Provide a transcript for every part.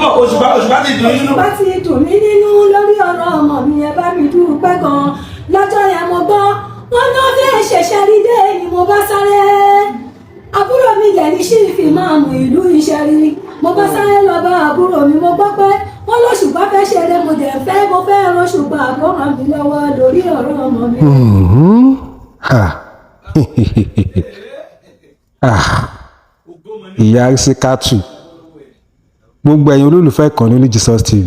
Mọ̀ òṣùpá, òṣùpá ti dùn nínú. Òṣùpá ti dùn mí nínú lórí ọ̀rọ̀ ọmọ mi. Ẹ bá mi dúpẹ́ gan. Lọ́jọ́ yẹn mo gbọ́ wọn náà fẹ́ ṣẹ̀ṣẹ̀ rí dé ni mo bá sáré. Àbúrò mi dẹ̀ ní sífì máa mú ìlú Ìṣẹ̀rí. Mo bá sáré lọ bá àbúrò mi. Mo gbọ́ pé wọ́n lóṣùpá fẹ́ ṣeré. Mo dẹ̀ fẹ́, mo fẹ́ rọ́ṣùpá kó ràn mí lọ́wọ́ lórí ọ̀rọ̀ ọmọ mi. Ha. Ah. Ìyá Rísíkátù, gbogbo ẹ̀yin olólùfẹ́ ìkànnì Only Jesus TV,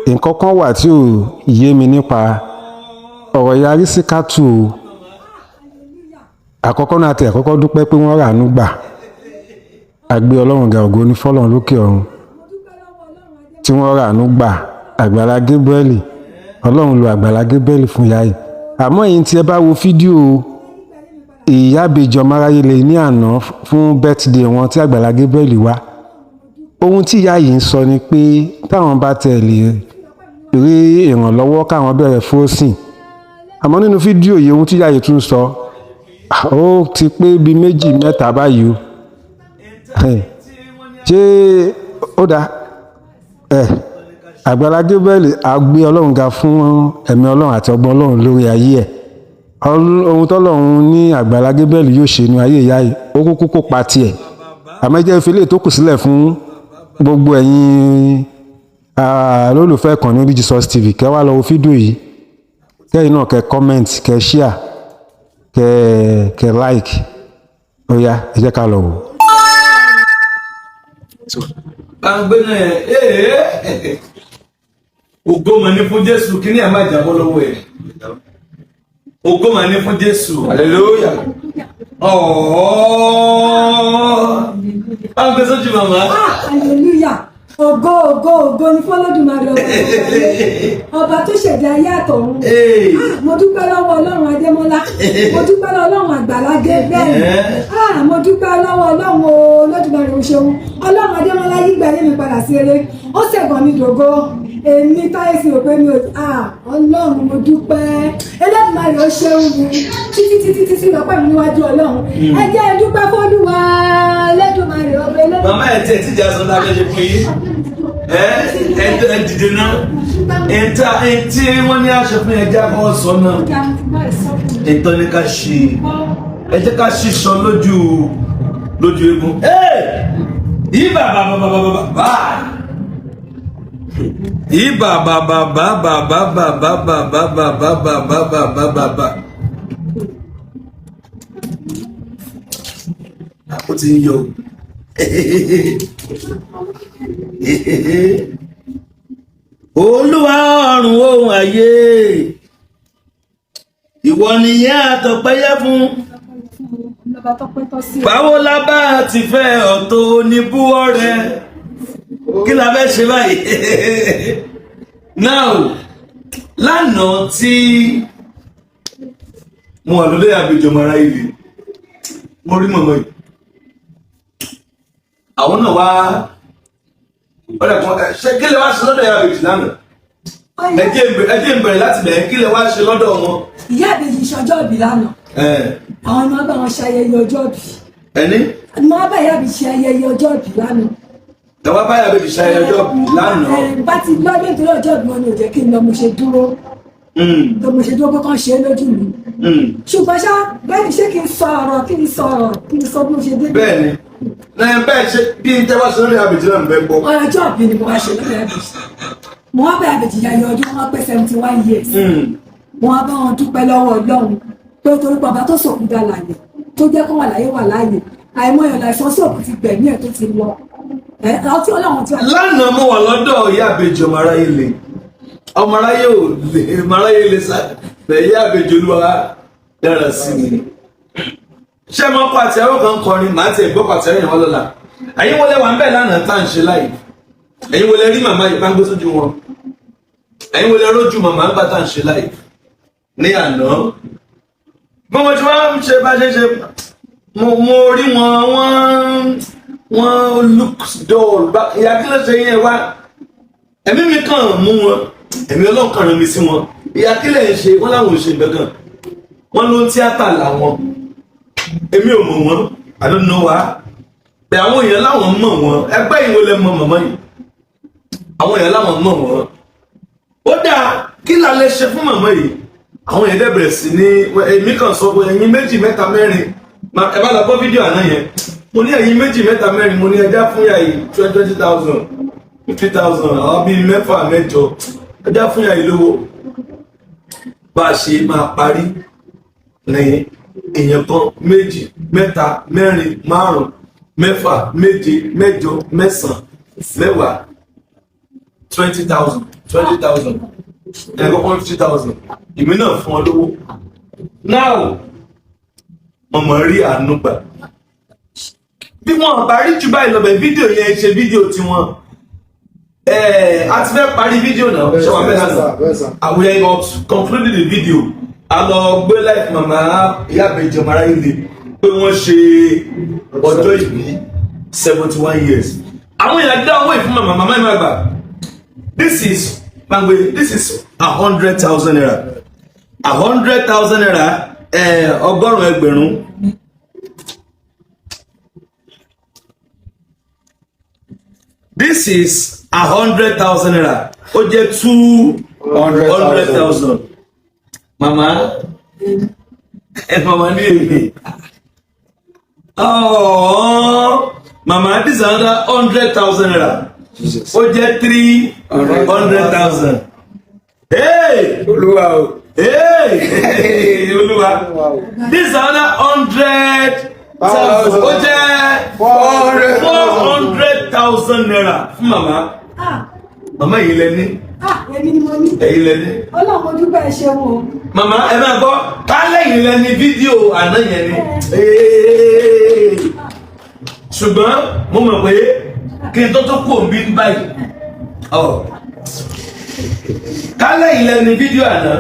nǹkan kan wà tí ò yé mi nípa ọ̀rọ̀ ìyá Rísíkátù o. Àkọ́kọ́ náà, tẹ̀ àkọ́kọ́ dúpẹ́ pé wọ́n ràánú gbà. Àgbé Ọlọ́run ga, ògo ní fọ́lọ́run lókè ọ̀run tí wọ́n ràánú gbà. Àgbàlá Gabriel, Ọlọ́run lo Àgbàlá Gabriel fún ìyá yìí. Àmọ́ ẹ̀yin tí ẹ bá wo fídíò ìyá àbèjì ọmọ aráyé lè ní àná fún birthday wọn tí Àgbàlá Gabriel wá, ohun tí ìyá yìí ń sọ ni pé táwọn bá tẹ̀ lè rí ìrànlọ́wọ́ káwọn bẹ̀rẹ̀ frozen. Àmọ́ nínú fídíò yìí, ohun tí ìyá yìí tún sọ, ó ti pé bíi méjì mẹ́ta báyìí o. Ṣé ó dáa ẹ? Àgbàlá Gabriel, a gbé Ọlọ́run ga fún ẹ̀mí Ọlọ́run àti ọgbọ́n Ọlọ́run lórí ayé ẹ̀. Ohun tọ́lọ́run ní Àgbàlá Gabriel yóò ṣe ní ayé ìyá yìí, ó kúkú kópa tiẹ̀. Àmọ́ ẹ jẹ́ ìfilé tó kù sílẹ̀ fún gbogbo ẹ̀yin lólùfẹ́ ìkànnì Only Jesus TV. Kẹ́ wá lọ wo fídíò yìí, kẹ́yìn náà kẹ́ comment, kẹ́ share, kẹ́ like. Ó yá, ẹ jẹ́ ká lọ wò. Bá ń gbé náà ẹ. Ògo mà ní fún Jésù. Kí ni ẹ má jábọ́ lọ́wọ́ ẹ̀? Ògo mà ní fún Jésù. Hallelujah. Ọ̀ọ́, bá ń gbé sójú màmá. Ah, hallelujah! Ògo, ògo, ògo ní fọlọ́dúnmarè, ọba tó wáyé, ọba tó ṣẹ̀dá ayé àtọ̀run. Ee. Ah, mo dúpẹ́ lọ́wọ́ Ọlọ́run Adémọ́lá. Mo dúpẹ́ lọ́wọ́ Ọlọ́run Àgbàlá Gabriel. Ah, mo dúpẹ́ lọ́wọ́ Ọlọ́run o. Olódùmarè, o ṣeun. Ọlọ́run Adémọ́lá yígbà ayé mi padà sí eré. Ó ṣẹ̀gàn mi dògo. Èmi táyé sí rò pé mi ò. Ah, Ọlọ́run, mo dúpẹ́. Olódùmarè, o ṣeun mi. Títí títí títí lọ́pẹ́ mi níwájú Ọlọ́run. Ẹ jẹ́ ẹ dúpẹ́ fọ́lúwa Olódùmarè, ọba Olódùmarè. Màmá, ẹ tiẹ̀ tíjà sọ lábẹ́ ṣe fún yín. Ẹ ẹ ẹ dìde náà. Ẹ ta ẹ tí wọ́n ní aṣọ fún ẹja kọ́ sọ náà. Ìtọ́ ní ká ṣe, ẹ jẹ́ ká ṣíṣọ lójú lójú eégún. Ibà bàbà bàbà bàbà bá. Ibà bàbà bàbà bàbà bàbà bàbà bàbà bàbà bàbà bàbà. Ó ti ń yọ. Olúwa ọ̀run ohun ayé, ìwọ nìyẹn àtọ̀pẹ́yẹ fún. Lọ́ba tọ́pẹ́ tọ́ sí. Báwo la bá ti fẹ́ ọ̀tọ̀ oníbú ọ̀rẹ́? Kí la fẹ́ ṣe báyìí now? Lánàá tí mo wà lóde àbíjọ mara ilé, mo rí mọ̀mọ́ yìí, àwọn náà wá ọ̀rẹ́ kan. Ṣé kí lè wá ṣe lọ́dọ̀ ìyá àbèjì lánàá? Ẹ jẹ́ n bẹ̀rẹ̀ láti bẹ̀rẹ̀. Kí lè wá ṣe lọ́dọ̀ wọn? Ìyá ìbejì ṣọjọ́ ìbí lánàá. Àwọn ọmọ bá wọn ṣe ayẹyẹ ọjọ́ ìbí. Ẹni? Mo bá ìyá ìbí ṣe ayẹyẹ ọjọ́ ìbí lánàá. Ẹ wá bá ìyá àbèjì ṣe ayẹyẹ ọjọ́ ìbí lánàá? Ẹ bá ti lọ́dún nítorí ọjọ́ ìbí wọn ni ò jẹ́ kí n lọ. Mo ṣe dúró tó mo ṣe dúró pé kán ṣe é lójú mi. Ṣùgbọ́n ṣá, bẹ́ẹ̀ ni, ṣé kí n sọ ọ̀rọ̀, kí n sọ ọ̀rọ̀, kí n sọ bí mo ṣe dé? Bẹ́ẹ̀ ni, ẹ bẹ́ẹ̀ ṣe bí n tẹ́ wá ṣe lórí àbèjì náà bẹ́ẹ̀ gbọ́. Ọjọ́ ìbí ni mo wá ṣe lórí ìbejì. Mo wá bá ìbejì yayọ ọdún wọn pé 71 years. Mo wá bá wọn dúpẹ́ lọ́wọ́ Ọlọ́run pé torí bàbá tó sòkú dá láàyè, tó jẹ́ kó wà láyé, wà láàyè. Àìmọye láìsàn sòkú ti gbẹ̀mí ẹ̀ tó ti lọ ẹ̀ ọtí Ọlọ́run tí wà. Lánàá mo wà lọ́dọ̀ ìyá àbèjì. Ọmọ aráyé le, ọmọ aráyé ò lè, ọmọ aráyé le sá bẹ̀. Ìyá àbèjì, Olúwa dára sí mi. Ṣé mo kọ àti ẹ̀rọ kan kọrin? Màá tiẹ̀ gbọ́ pàtẹ́ ẹ̀yìn wọn lọ́la. Ẹ̀yin wọlé wà ń bẹ̀ lánàá tá à ń ṣe láì. Ẹ̀yin wọlé rí màmá yìí bá ń gbé sójú wọn. Ẹ̀yin wọlé rójú màmá ń gbà tá à ń ṣe láì ní àná. Bí wọ́n ti wá ń ṣe bá ṣe ṣe, mo rí wọn, wọ́n look dull. Ìyá, kí ló ṣe yẹn wá? Ẹ̀mí mi kàn mú wọn, ẹ̀mí Ọlọ́run kàn rán mi sí wọn. Ìyá, kí lẹ̀ ń ṣe? Wọ́n láwọn ò ṣe nǹkan kan, wọ́n ló ń tíátà làwọn. Èmi ò mọ̀ wọ́n, I don't know why, bẹ́ẹ̀ àwọn èèyàn láwọn mọ̀ wọ́n. Ẹgbẹ́ ìwé lẹ mọ̀ màmá yìí? Àwọn èèyàn láwọn mọ̀ wọ́n. Ó dáa, kí la lè ṣe fún màmá yìí? Àwọn èèyàn dẹ̀ bẹ̀rẹ̀ sí ní, èmi kàn sọ pé ẹ̀yin méjì, mẹ́ta, mẹ́rin, ẹ bá lọ gbọ́ fídíò àná yẹn. Mo ní ẹ̀yin méjì, mẹ́ta, mẹ́rin, mo ní ẹja fún yà yìí 20,000, 50,000, àwọn bíi mẹ́fà, mẹ́jọ, ẹja fún yà yìí lówó. Bá a ṣe máa parí ní èèyàn kan, méjì, mẹ́ta, mẹ́rin, márùn, mẹ́fà, méje, mẹ́jọ, mẹ́sàn, mẹ́wàá, 20,000, 20,000, ẹ̀kọ́ 50,000. Èmi náà fún ọ lówó. Now mọ̀mọ́ rí àánú gbà. Bí wọn bá rí jù báyìí lọ́bẹ̀, fídíò yẹn ṣe fídíò tiwọn. A ti fẹ́ parí fídíò náà. Ṣé wàá bẹ́ẹ̀ náà? We are about concluding the video. A lọ gbé life màmá ìyá àbèjì ọmọ aráyé le pé wọ́n ṣe ọjọ́ ìbí 71 years. Àwọn èèyàn dá owó ìfún màmá. Màmá yìí máa gbà. This is gbàgbé, this is ₦100,000, ₦100,000, 100,000. This is ₦100,000, ó jẹ́ 200,000. Màmá ẹ, màmá ní èmi ọ̀ọ́. Màmá, this is another ₦100,000, ó jẹ́ 300,000. Hey! Olúwa o. Hey! Olúwa, this is another 100,000, ó jẹ́ ₦400,000 fún màmá. Ah, Màmá yìí lẹ ní. ah, èmi ni mo ní. Ẹ̀yin lẹ ní. Ọlọ́run, mo dúpẹ́, ẹ ṣeun o. Màmá, ẹ máa gbọ́, kálẹ̀yìn lẹ ní fídíò àná yẹn ni. Hey! Ṣùgbọ́n mo mọ̀ pé kí n tó tó kú òǹbí báyìí ọ̀ kálẹ̀yìn lẹ ní fídíò àná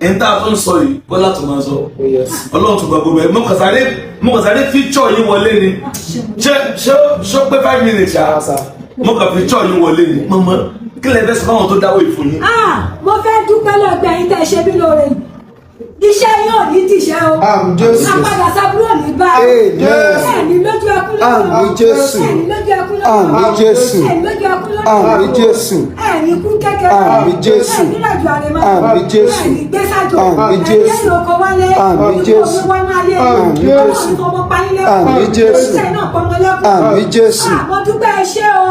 n tá a tún sọ yìí, Bọ́lá tó máa sọ, Ọlọ́run tó gba gbogbo ẹ̀. Mo kàn sáré fíjọ́ yìí wọlé ni. Ṣé ó pé 5 minutes ṣá? Mo kàn fíjọ́ yìí wọlé ni. Mọ̀mọ́, kí lẹ fẹ́ sọ fáwọn tó dáwọ́ ìfún yín? Ah, mo fẹ́ dúpẹ́ lọ́gbẹ́ yín tẹ́ ṣe mí lóore yìí. Iṣẹ́ yóò ní tìṣẹ́ o. Àmín, Jésù. Àpadà sábúrò ní bá o. Amen. Ẹ̀ní lójú ẹkún lọ́wọ́. Àmín, Jésù. Ẹ̀ní lójú ẹkún lọ́wọ́. Àmín, Jésù. Ẹ̀ní lójú ẹkún lọ́wọ́. Àmín, Jésù. Ẹ̀ní kú kékeré. Àmín, Jésù. Ẹ̀ní rẹ̀jù àrèmọ́. Àmín, Jésù. Ẹ̀ní gbé sájò. Àmín, Jésù. Ẹ̀ní oko wálé. Àmín, Jésù. Ikú omi wọnú ayé. Àmín, Jésù. Ọlọ́run fọmọ pa yín lẹ́kún. Àmín, Jésù. Iṣẹ́ náà pọmọ lẹ́kún. Àmín, Jésù. Ah, mo dúpẹ́, ẹ ṣé o.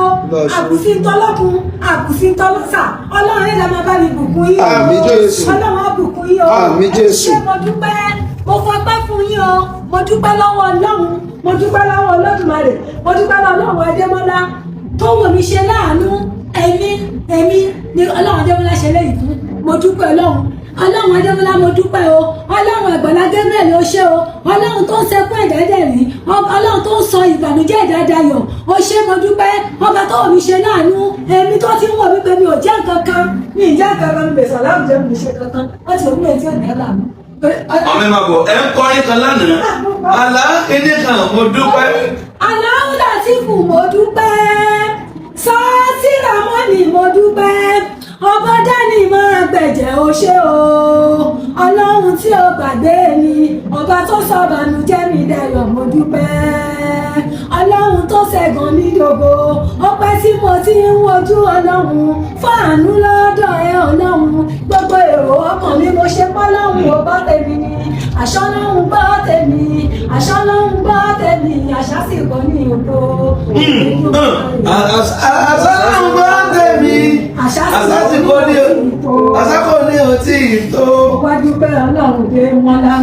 Àbùsí ń tọ́lọ́kun, àbùsí ń tọ́lọ́sà. Ọlọ́run ẹ̀dá máa bá mi bùkún yín o. Àmín, Jésù. Ọlọ́run á bùkún yín o. Àmín, Jésù. Ẹ ṣé, mo dúpẹ́, mo fọpẹ́ fún yín o. Mo dúpẹ́ lọ́wọ́ Ọlọ́run, mo dúpẹ́ lọ́wọ́ Olódùmarè, mo dúpẹ́ lọ́wọ́ Ọlọ́run Adémọ́lá tó wò mí ṣe láàánú. Èmi ni Ọlọ́run Adémọ́lá ṣe léyìí fún. Mo dúpẹ́ Ọlọ́run, Ọlọ́run Adémọ́lá, mo dúpẹ́ o. Ọlọ́run Àgbàlá Gabriel, ó ṣé o. Ọlọ́run tó ń sẹkún ẹ̀dá dẹ̀rín, Ọlọ́run tó ń sọ ìbànújẹ́ ẹ̀dá dayọ̀, ó ṣé, mo dúpẹ́. Ọba tó wò mí ṣe láàánú, èmi tó ti ń wò mí pé mi ò jẹ́ nǹkan kan, mi ì jẹ́ nǹkan kan, mi bèsè aláwùjọ, mi ò ṣe kankan, wọ́n ti wò mí létí ọ̀nà láàmú. Ọmọ ẹ máa bọ̀, ẹ ń kọrin kan lánàá, àlá kíní kan, mo dúpẹ́. Aláwọ̀ Látìfù, mo dúpẹ́. Sọ́ọ́sì mo dúpẹ́. Ọba dání máa gbẹ̀jẹ̀, ó ṣé o. Ọlọ́run tí ó gbàgbé mi, ọba tó sọ bànújẹ́ mi dayọ̀, mo dúpẹ́. Ọlọ́run tó ṣẹ̀gàn mi dògo, ọpẹ́ tí mo ti ń wojú Ọlọ́run fáànù lọ́dọ̀ ẹ. Ọlọ́run, gbogbo èrò ọkàn mi, mo ṣe pọ́ lọ́hùn ò bá tèmi ni. Àṣọ lọ́hùn gbọ́ tèmi, àṣọ lọ́hùn gbọ́ tèmi, àṣà sì kọ́ ní ògo. Àṣà ń gbọ́ tèmi, àṣà tí kò ní àṣà kò ní ọtí tó. Wá dúpẹ́ Ọlọ́run dé wọn lá,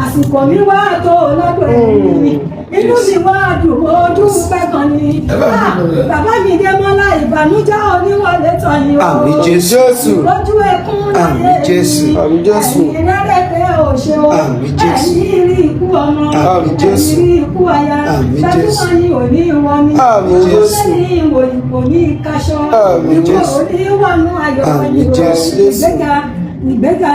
àsìkò mi wá tó lọ́dọ̀ ẹ̀mí, inú mi wá dùn, mo dúpẹ́ kan ni. Ẹ bá mi lọ rẹ̀. Bàbá mi dé mọ́lá, ìbànújẹ́ oníwọlé tọ̀yìn o. Àmín, Jésù. Lójú ẹkún Àmín, láyé Jésù. mi. Àmín, Jésù. Ẹ̀yin rẹ́rẹ́ pé ò ṣe o. Àmín, Jésù. Ẹ̀yin rí ikú ọmọ. Àmín, Jésù. Ẹ̀yin rí ikú aya. Àmín, Jésù. Gbajúmọ̀ ni ò ní wọn ni. Àmín, Jésù. Ọlọ́run ní ìwò ìpò ní ìkaṣọ. Àmín, Jésù. Ìwò ní wọnú ayọ̀. Àmín, Jésù. Ìgbéga, ìgbéga,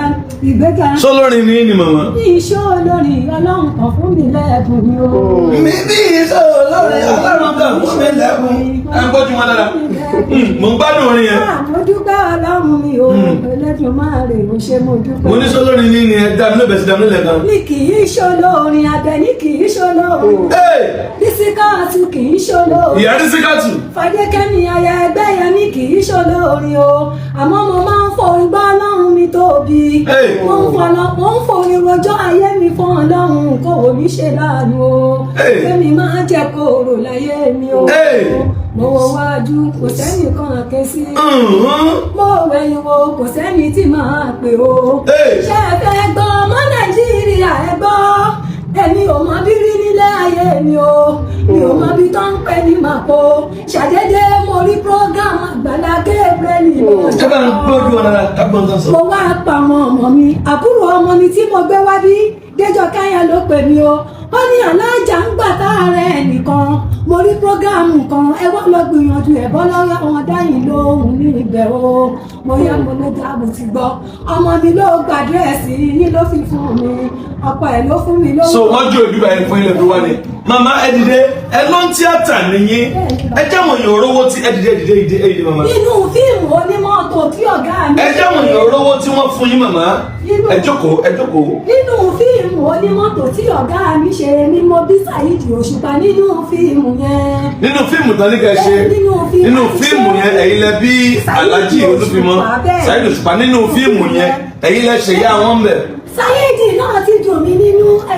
ìgbéga. Sọlọ́rin ni ní màmá. Ní iṣẹ́ olórin, Ọlọ́run kan fún mi lẹ́ẹ̀bùn ni o. Mi bí iṣẹ́ olórin, Ọlọ́run kan fún mi lẹ́bùn. Ẹ ń gbójú wọn dáadáa. Mo ń gbádùn orin yẹn. Ah, mo dúpẹ́ Ọlọ́run mi o, Ẹlẹ́dùnmarè, mo ṣe, mo dúpẹ́. Mo ní sọlọ́rin ní ẹ dá mi lóbẹ̀ sí dá mi lẹ́ẹ̀kan. Ní kì í ṣolórin, Àbẹ̀ní kì í ṣolórin. Hey! Bísí Rísíkàtù kì í ṣolóore. Ìyá Rísíkàtù. Fadékẹ́mi aya Ẹgbẹ́yẹmí kì í ṣolórin o, àmọ́ mo máa ń forin gbọ́ Ọlọ́run mi tóbi. Hey. Mo ń forin rojọ́ ayé mi fún Ọlọ́run kò wò mí ṣe láàánú o. Hey. Kémi máa jẹ́ kóró láyé mi o. Hey. Mo wo wájú, kò sẹ́nìkan ké sí. Mo wẹ̀yìn wo, kò sẹ́ni tí màá pè o. Hey. Ṣé ẹ fẹ́ gbọ́, ọmọ Nàìjíríà, ẹ gbọ́? Èmi ò mọ bírí nílé ayé mi o, mi ò mọ bí tó ń pè ní màpò. Ṣàdédé mo rí program Àgbàlá Gabriel. Ẹ bá ń gbọ́dọ̀ wọn dára kágbọ́n tán sọ. Mo wá pa àwọn ọmọ mi, àbúrò ọmọ mi tí mo gbé wá bí Déjọ Káyà ló pè mí o. Ó ní alájà ń gbà tá ara ẹ nìkan, mo rí program kan, ẹ wá lọ gbìyànjú ẹ bọ́ lọ́wọ́ àwọn dáyìn lóhùn ní ibẹ̀ o. Mo yá, mo ló dá, mo ti gbọ́. Ọmọ mi ló gbàdírẹ́sì yín, ló fi fún mi, ọkọ ẹ̀ ló fún mi lówó. So wọ́n jó ìbí báyìí fún ilé tó wá ní. Màmá, ẹ dìde, ẹ ló ń tíátà nìyí, ẹ jẹ́ àwọn èèyàn rówó tí ẹ dìde, ẹ dìde, ẹ dìde, ẹ dìde, màmá. Nínú fíìmù onímọ́tò tí ọ̀gá mi Ẹ jẹ́ àwọn èèyàn rówó tí wọ́n fún yín, màmá. Ẹ jókòó, ẹ jókòó. Nínú fíìmù onímọ́tò tí ọ̀gá mi ṣe ni mo bí Saheed Òṣùpá nínú fíìmù yẹn. Nínú fíìmù tán ní ká ṣe. Nínú fíìmù. Nínú fíìmù yẹn, ẹ̀yin lẹ bí Saheed Alhaji Olúfimọ́. Òṣùpá, bẹ́ẹ̀. Saheed Òṣùpá nínú fíìmù yẹn, ẹ̀yin lẹ ṣe yá wọn bẹ̀. Saheed náà ti dùn mí nínú. Ẹ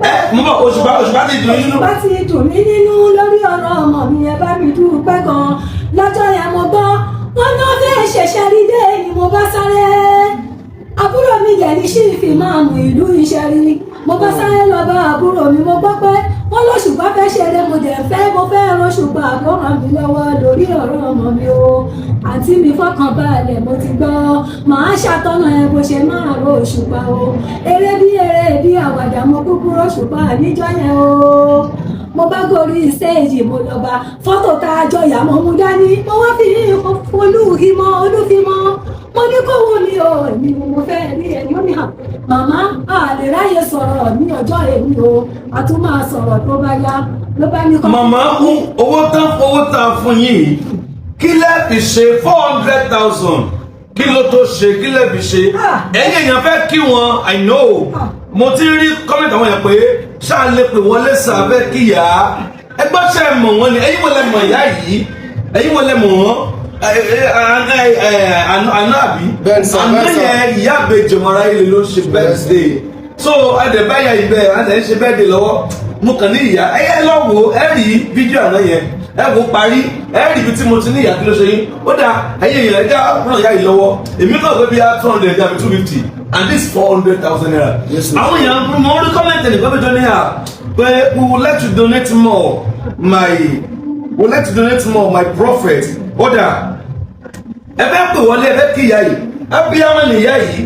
ẹ mo bọ, Òṣùpá, Òṣùpá ti dùn yín nínú. Òṣùpá ti dùn mí nínú lórí ọ̀rọ̀ ọmọ mi yẹn, bá mi dúpẹ́ gan. Lọ́jọ́ yẹn mo gbọ́ wọn náà fẹ́ ṣẹ̀ṣẹ̀ rí dé ni mo bá sáré. Àbúrò mi jẹ̀ ní sífì máa mú ìlú Ìṣẹ̀rí. Mo bá sáré lọ bá àbúrò mi, mo gbọ́ pé wọ́n lóṣùpá fẹ́ ṣeré, mo dẹ̀ fẹ́, mo fẹ́ rọ́ṣùpá kó ràn mí lọ́wọ́ lórí ọ̀rọ̀ ọmọ mi o. Àǹtí mi, fọkàn balẹ̀, mo ti gbọ́, màá ṣàtọ̀nà ẹ bó ṣe máa ro òṣùpá o. Eré bí eré bí àwàdà, mo kúkú rọ́ṣùpá níjọ́ yẹn o. Mo bá gorí stage, mo lọ bá fọ́tò tá a jọ yà, mo mú dání, mo wá fi olúhimọ́ olúfimọ́, mo ní kó wù mí o, èmi ni mo fẹ́ rí ẹni. Ó ní hàn màmá, a lè ráyè sọ̀rọ̀ ní ọjọ́ èmi o, a tún máa sọ̀rọ̀ tó bá yá, ló bá ní kọ́. Màmá, ń owó tán, owó tá a fún yín yìí, kí lẹ́ fi ṣe? 400,000, kí ló tó ṣe? Kí lẹ́ fi ṣe? Ah. Ẹ̀yin èèyàn fẹ́ kí wọn, I know. Ah. Mo ti rí comment àwọn èèyàn pé ṣáà lè pè wọlé sàbẹ̀ kíyà ẹgbọ́n ṣe mọ̀ wọ́n ni. Ẹ̀yin wọlé mọ̀ ìyá yìí? Ẹ̀yin wọlé mọ̀ wọ́n? Àná àbí Bẹ́ẹ̀ni sir, àná bẹ́ẹ̀ni sir. yẹn, ìyá àbèjì ọmọ ilé ló ṣe birthday, so ẹ̀dẹ̀ báyà ibẹ̀ ẹ̀dẹ̀ ń ṣe birthday lọ́wọ́. Mo kàn ní ìyá ẹ ẹ lọ wo, ẹ rí fídíò àná yẹn, ẹ wo parí, ẹ rí ibi tí mo ti ní ìyá, kí ló ṣe yín? Ó dáa, ẹ̀yin èèyàn, ẹ já ràn ìyá yìí lọ́wọ́. Èmi kàn pé bí i 200 àbí 250, and this ₦400,000. Yes, sir. Àwọn èèyàn, mo rí comment nìkan bí tó ní à pé we would like to donate more, my we would like to donate more, my prophet. Ó dáa, ẹ fẹ́ pè wọlé, ẹ fẹ́ kí ìyá yìí, ẹ bí àwọn ènìyàn yìí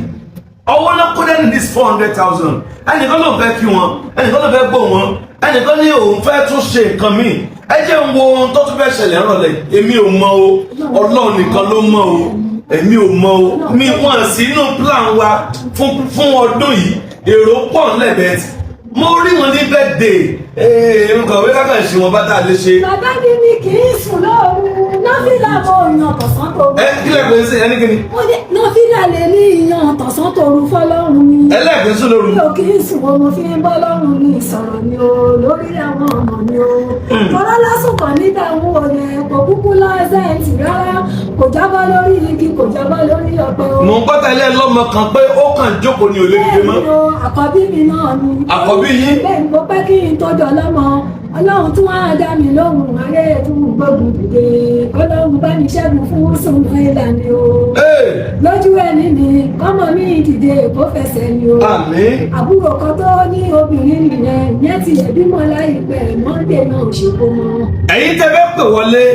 ọwọ́ náà kó dẹ́nu this 400,000. Ẹnìkan ló ń fẹ́ kí wọn, ẹnìkan ló fẹ́ gbọ́ wọn, ẹnìkan ní òun fẹ́ tún ṣe nǹkan míì. Ẹ jẹ́ ń wo ohun tó tún fẹ́ ṣẹlẹ̀ ńrọ̀lẹ́. Èmi ò mọ̀ o, Ọlọ́run nìkan ló mọ̀ o. Èmi ò mọ̀ o, mi wọ́n sí inú plan wa fún ọdún yìí. Èrò pọ̀ ńlẹ̀, mo rí wọn ní birthday ee, nǹkan wí kákan ṣe wọn bá tá a lè ṣe. Bàbá mi ni kì í sùn lóru, nọ́fìlà mo yàn tọ̀sán tòru. Ẹ kílẹ̀ pé ṣe ẹni kíni? Mo ní nọ́fìlà lè ní ìyàn tọ̀sán tòru fọlọ́run mi. Ẹlẹ́ẹ̀kẹ́ sùn lóru. Mi ò kì í sùn o, mo fi ń bọ́ lọ́rùn mi sọ̀rọ̀ ni o lórí àwọn ọmọ mi o. Tọ́lá lásùnkàn níta ń wò yẹn, kò kúkú lọ́sẹ̀ǹtì rárá, kò jábọ́ lórí igi, kò jábọ́ lórí ọ̀pẹ o. Mò ń gbọ́ta ilé lọ́mọ kan pé ó kàn jókòó ní olè dìde mọ́. Bẹ́ẹ̀ni o, àkọ́bí mi náà ni. Àkọ́bí yín? Bẹ́ẹ̀ni, mo pẹ́ kí n tó dọ̀lọ́mọ. Ọlọ́run tún wá dá mi lóhùn, ayé tún gbógun dìde. Ọlọ́run bá mi ṣẹ́gun fún sùnmọ́ ìlànà o. Ee, Lójú ẹni mi, kọ́mọ mi dìde kó fẹsẹ̀ ni o. Àmín. Àbúrò kan tó ní obìnrin nìyẹn, ìyẹn ti lè bímọ láìpẹ́, Monday náà ṣe kó mọ́. Ẹ̀yin tẹ́ fẹ́ pè wọlé,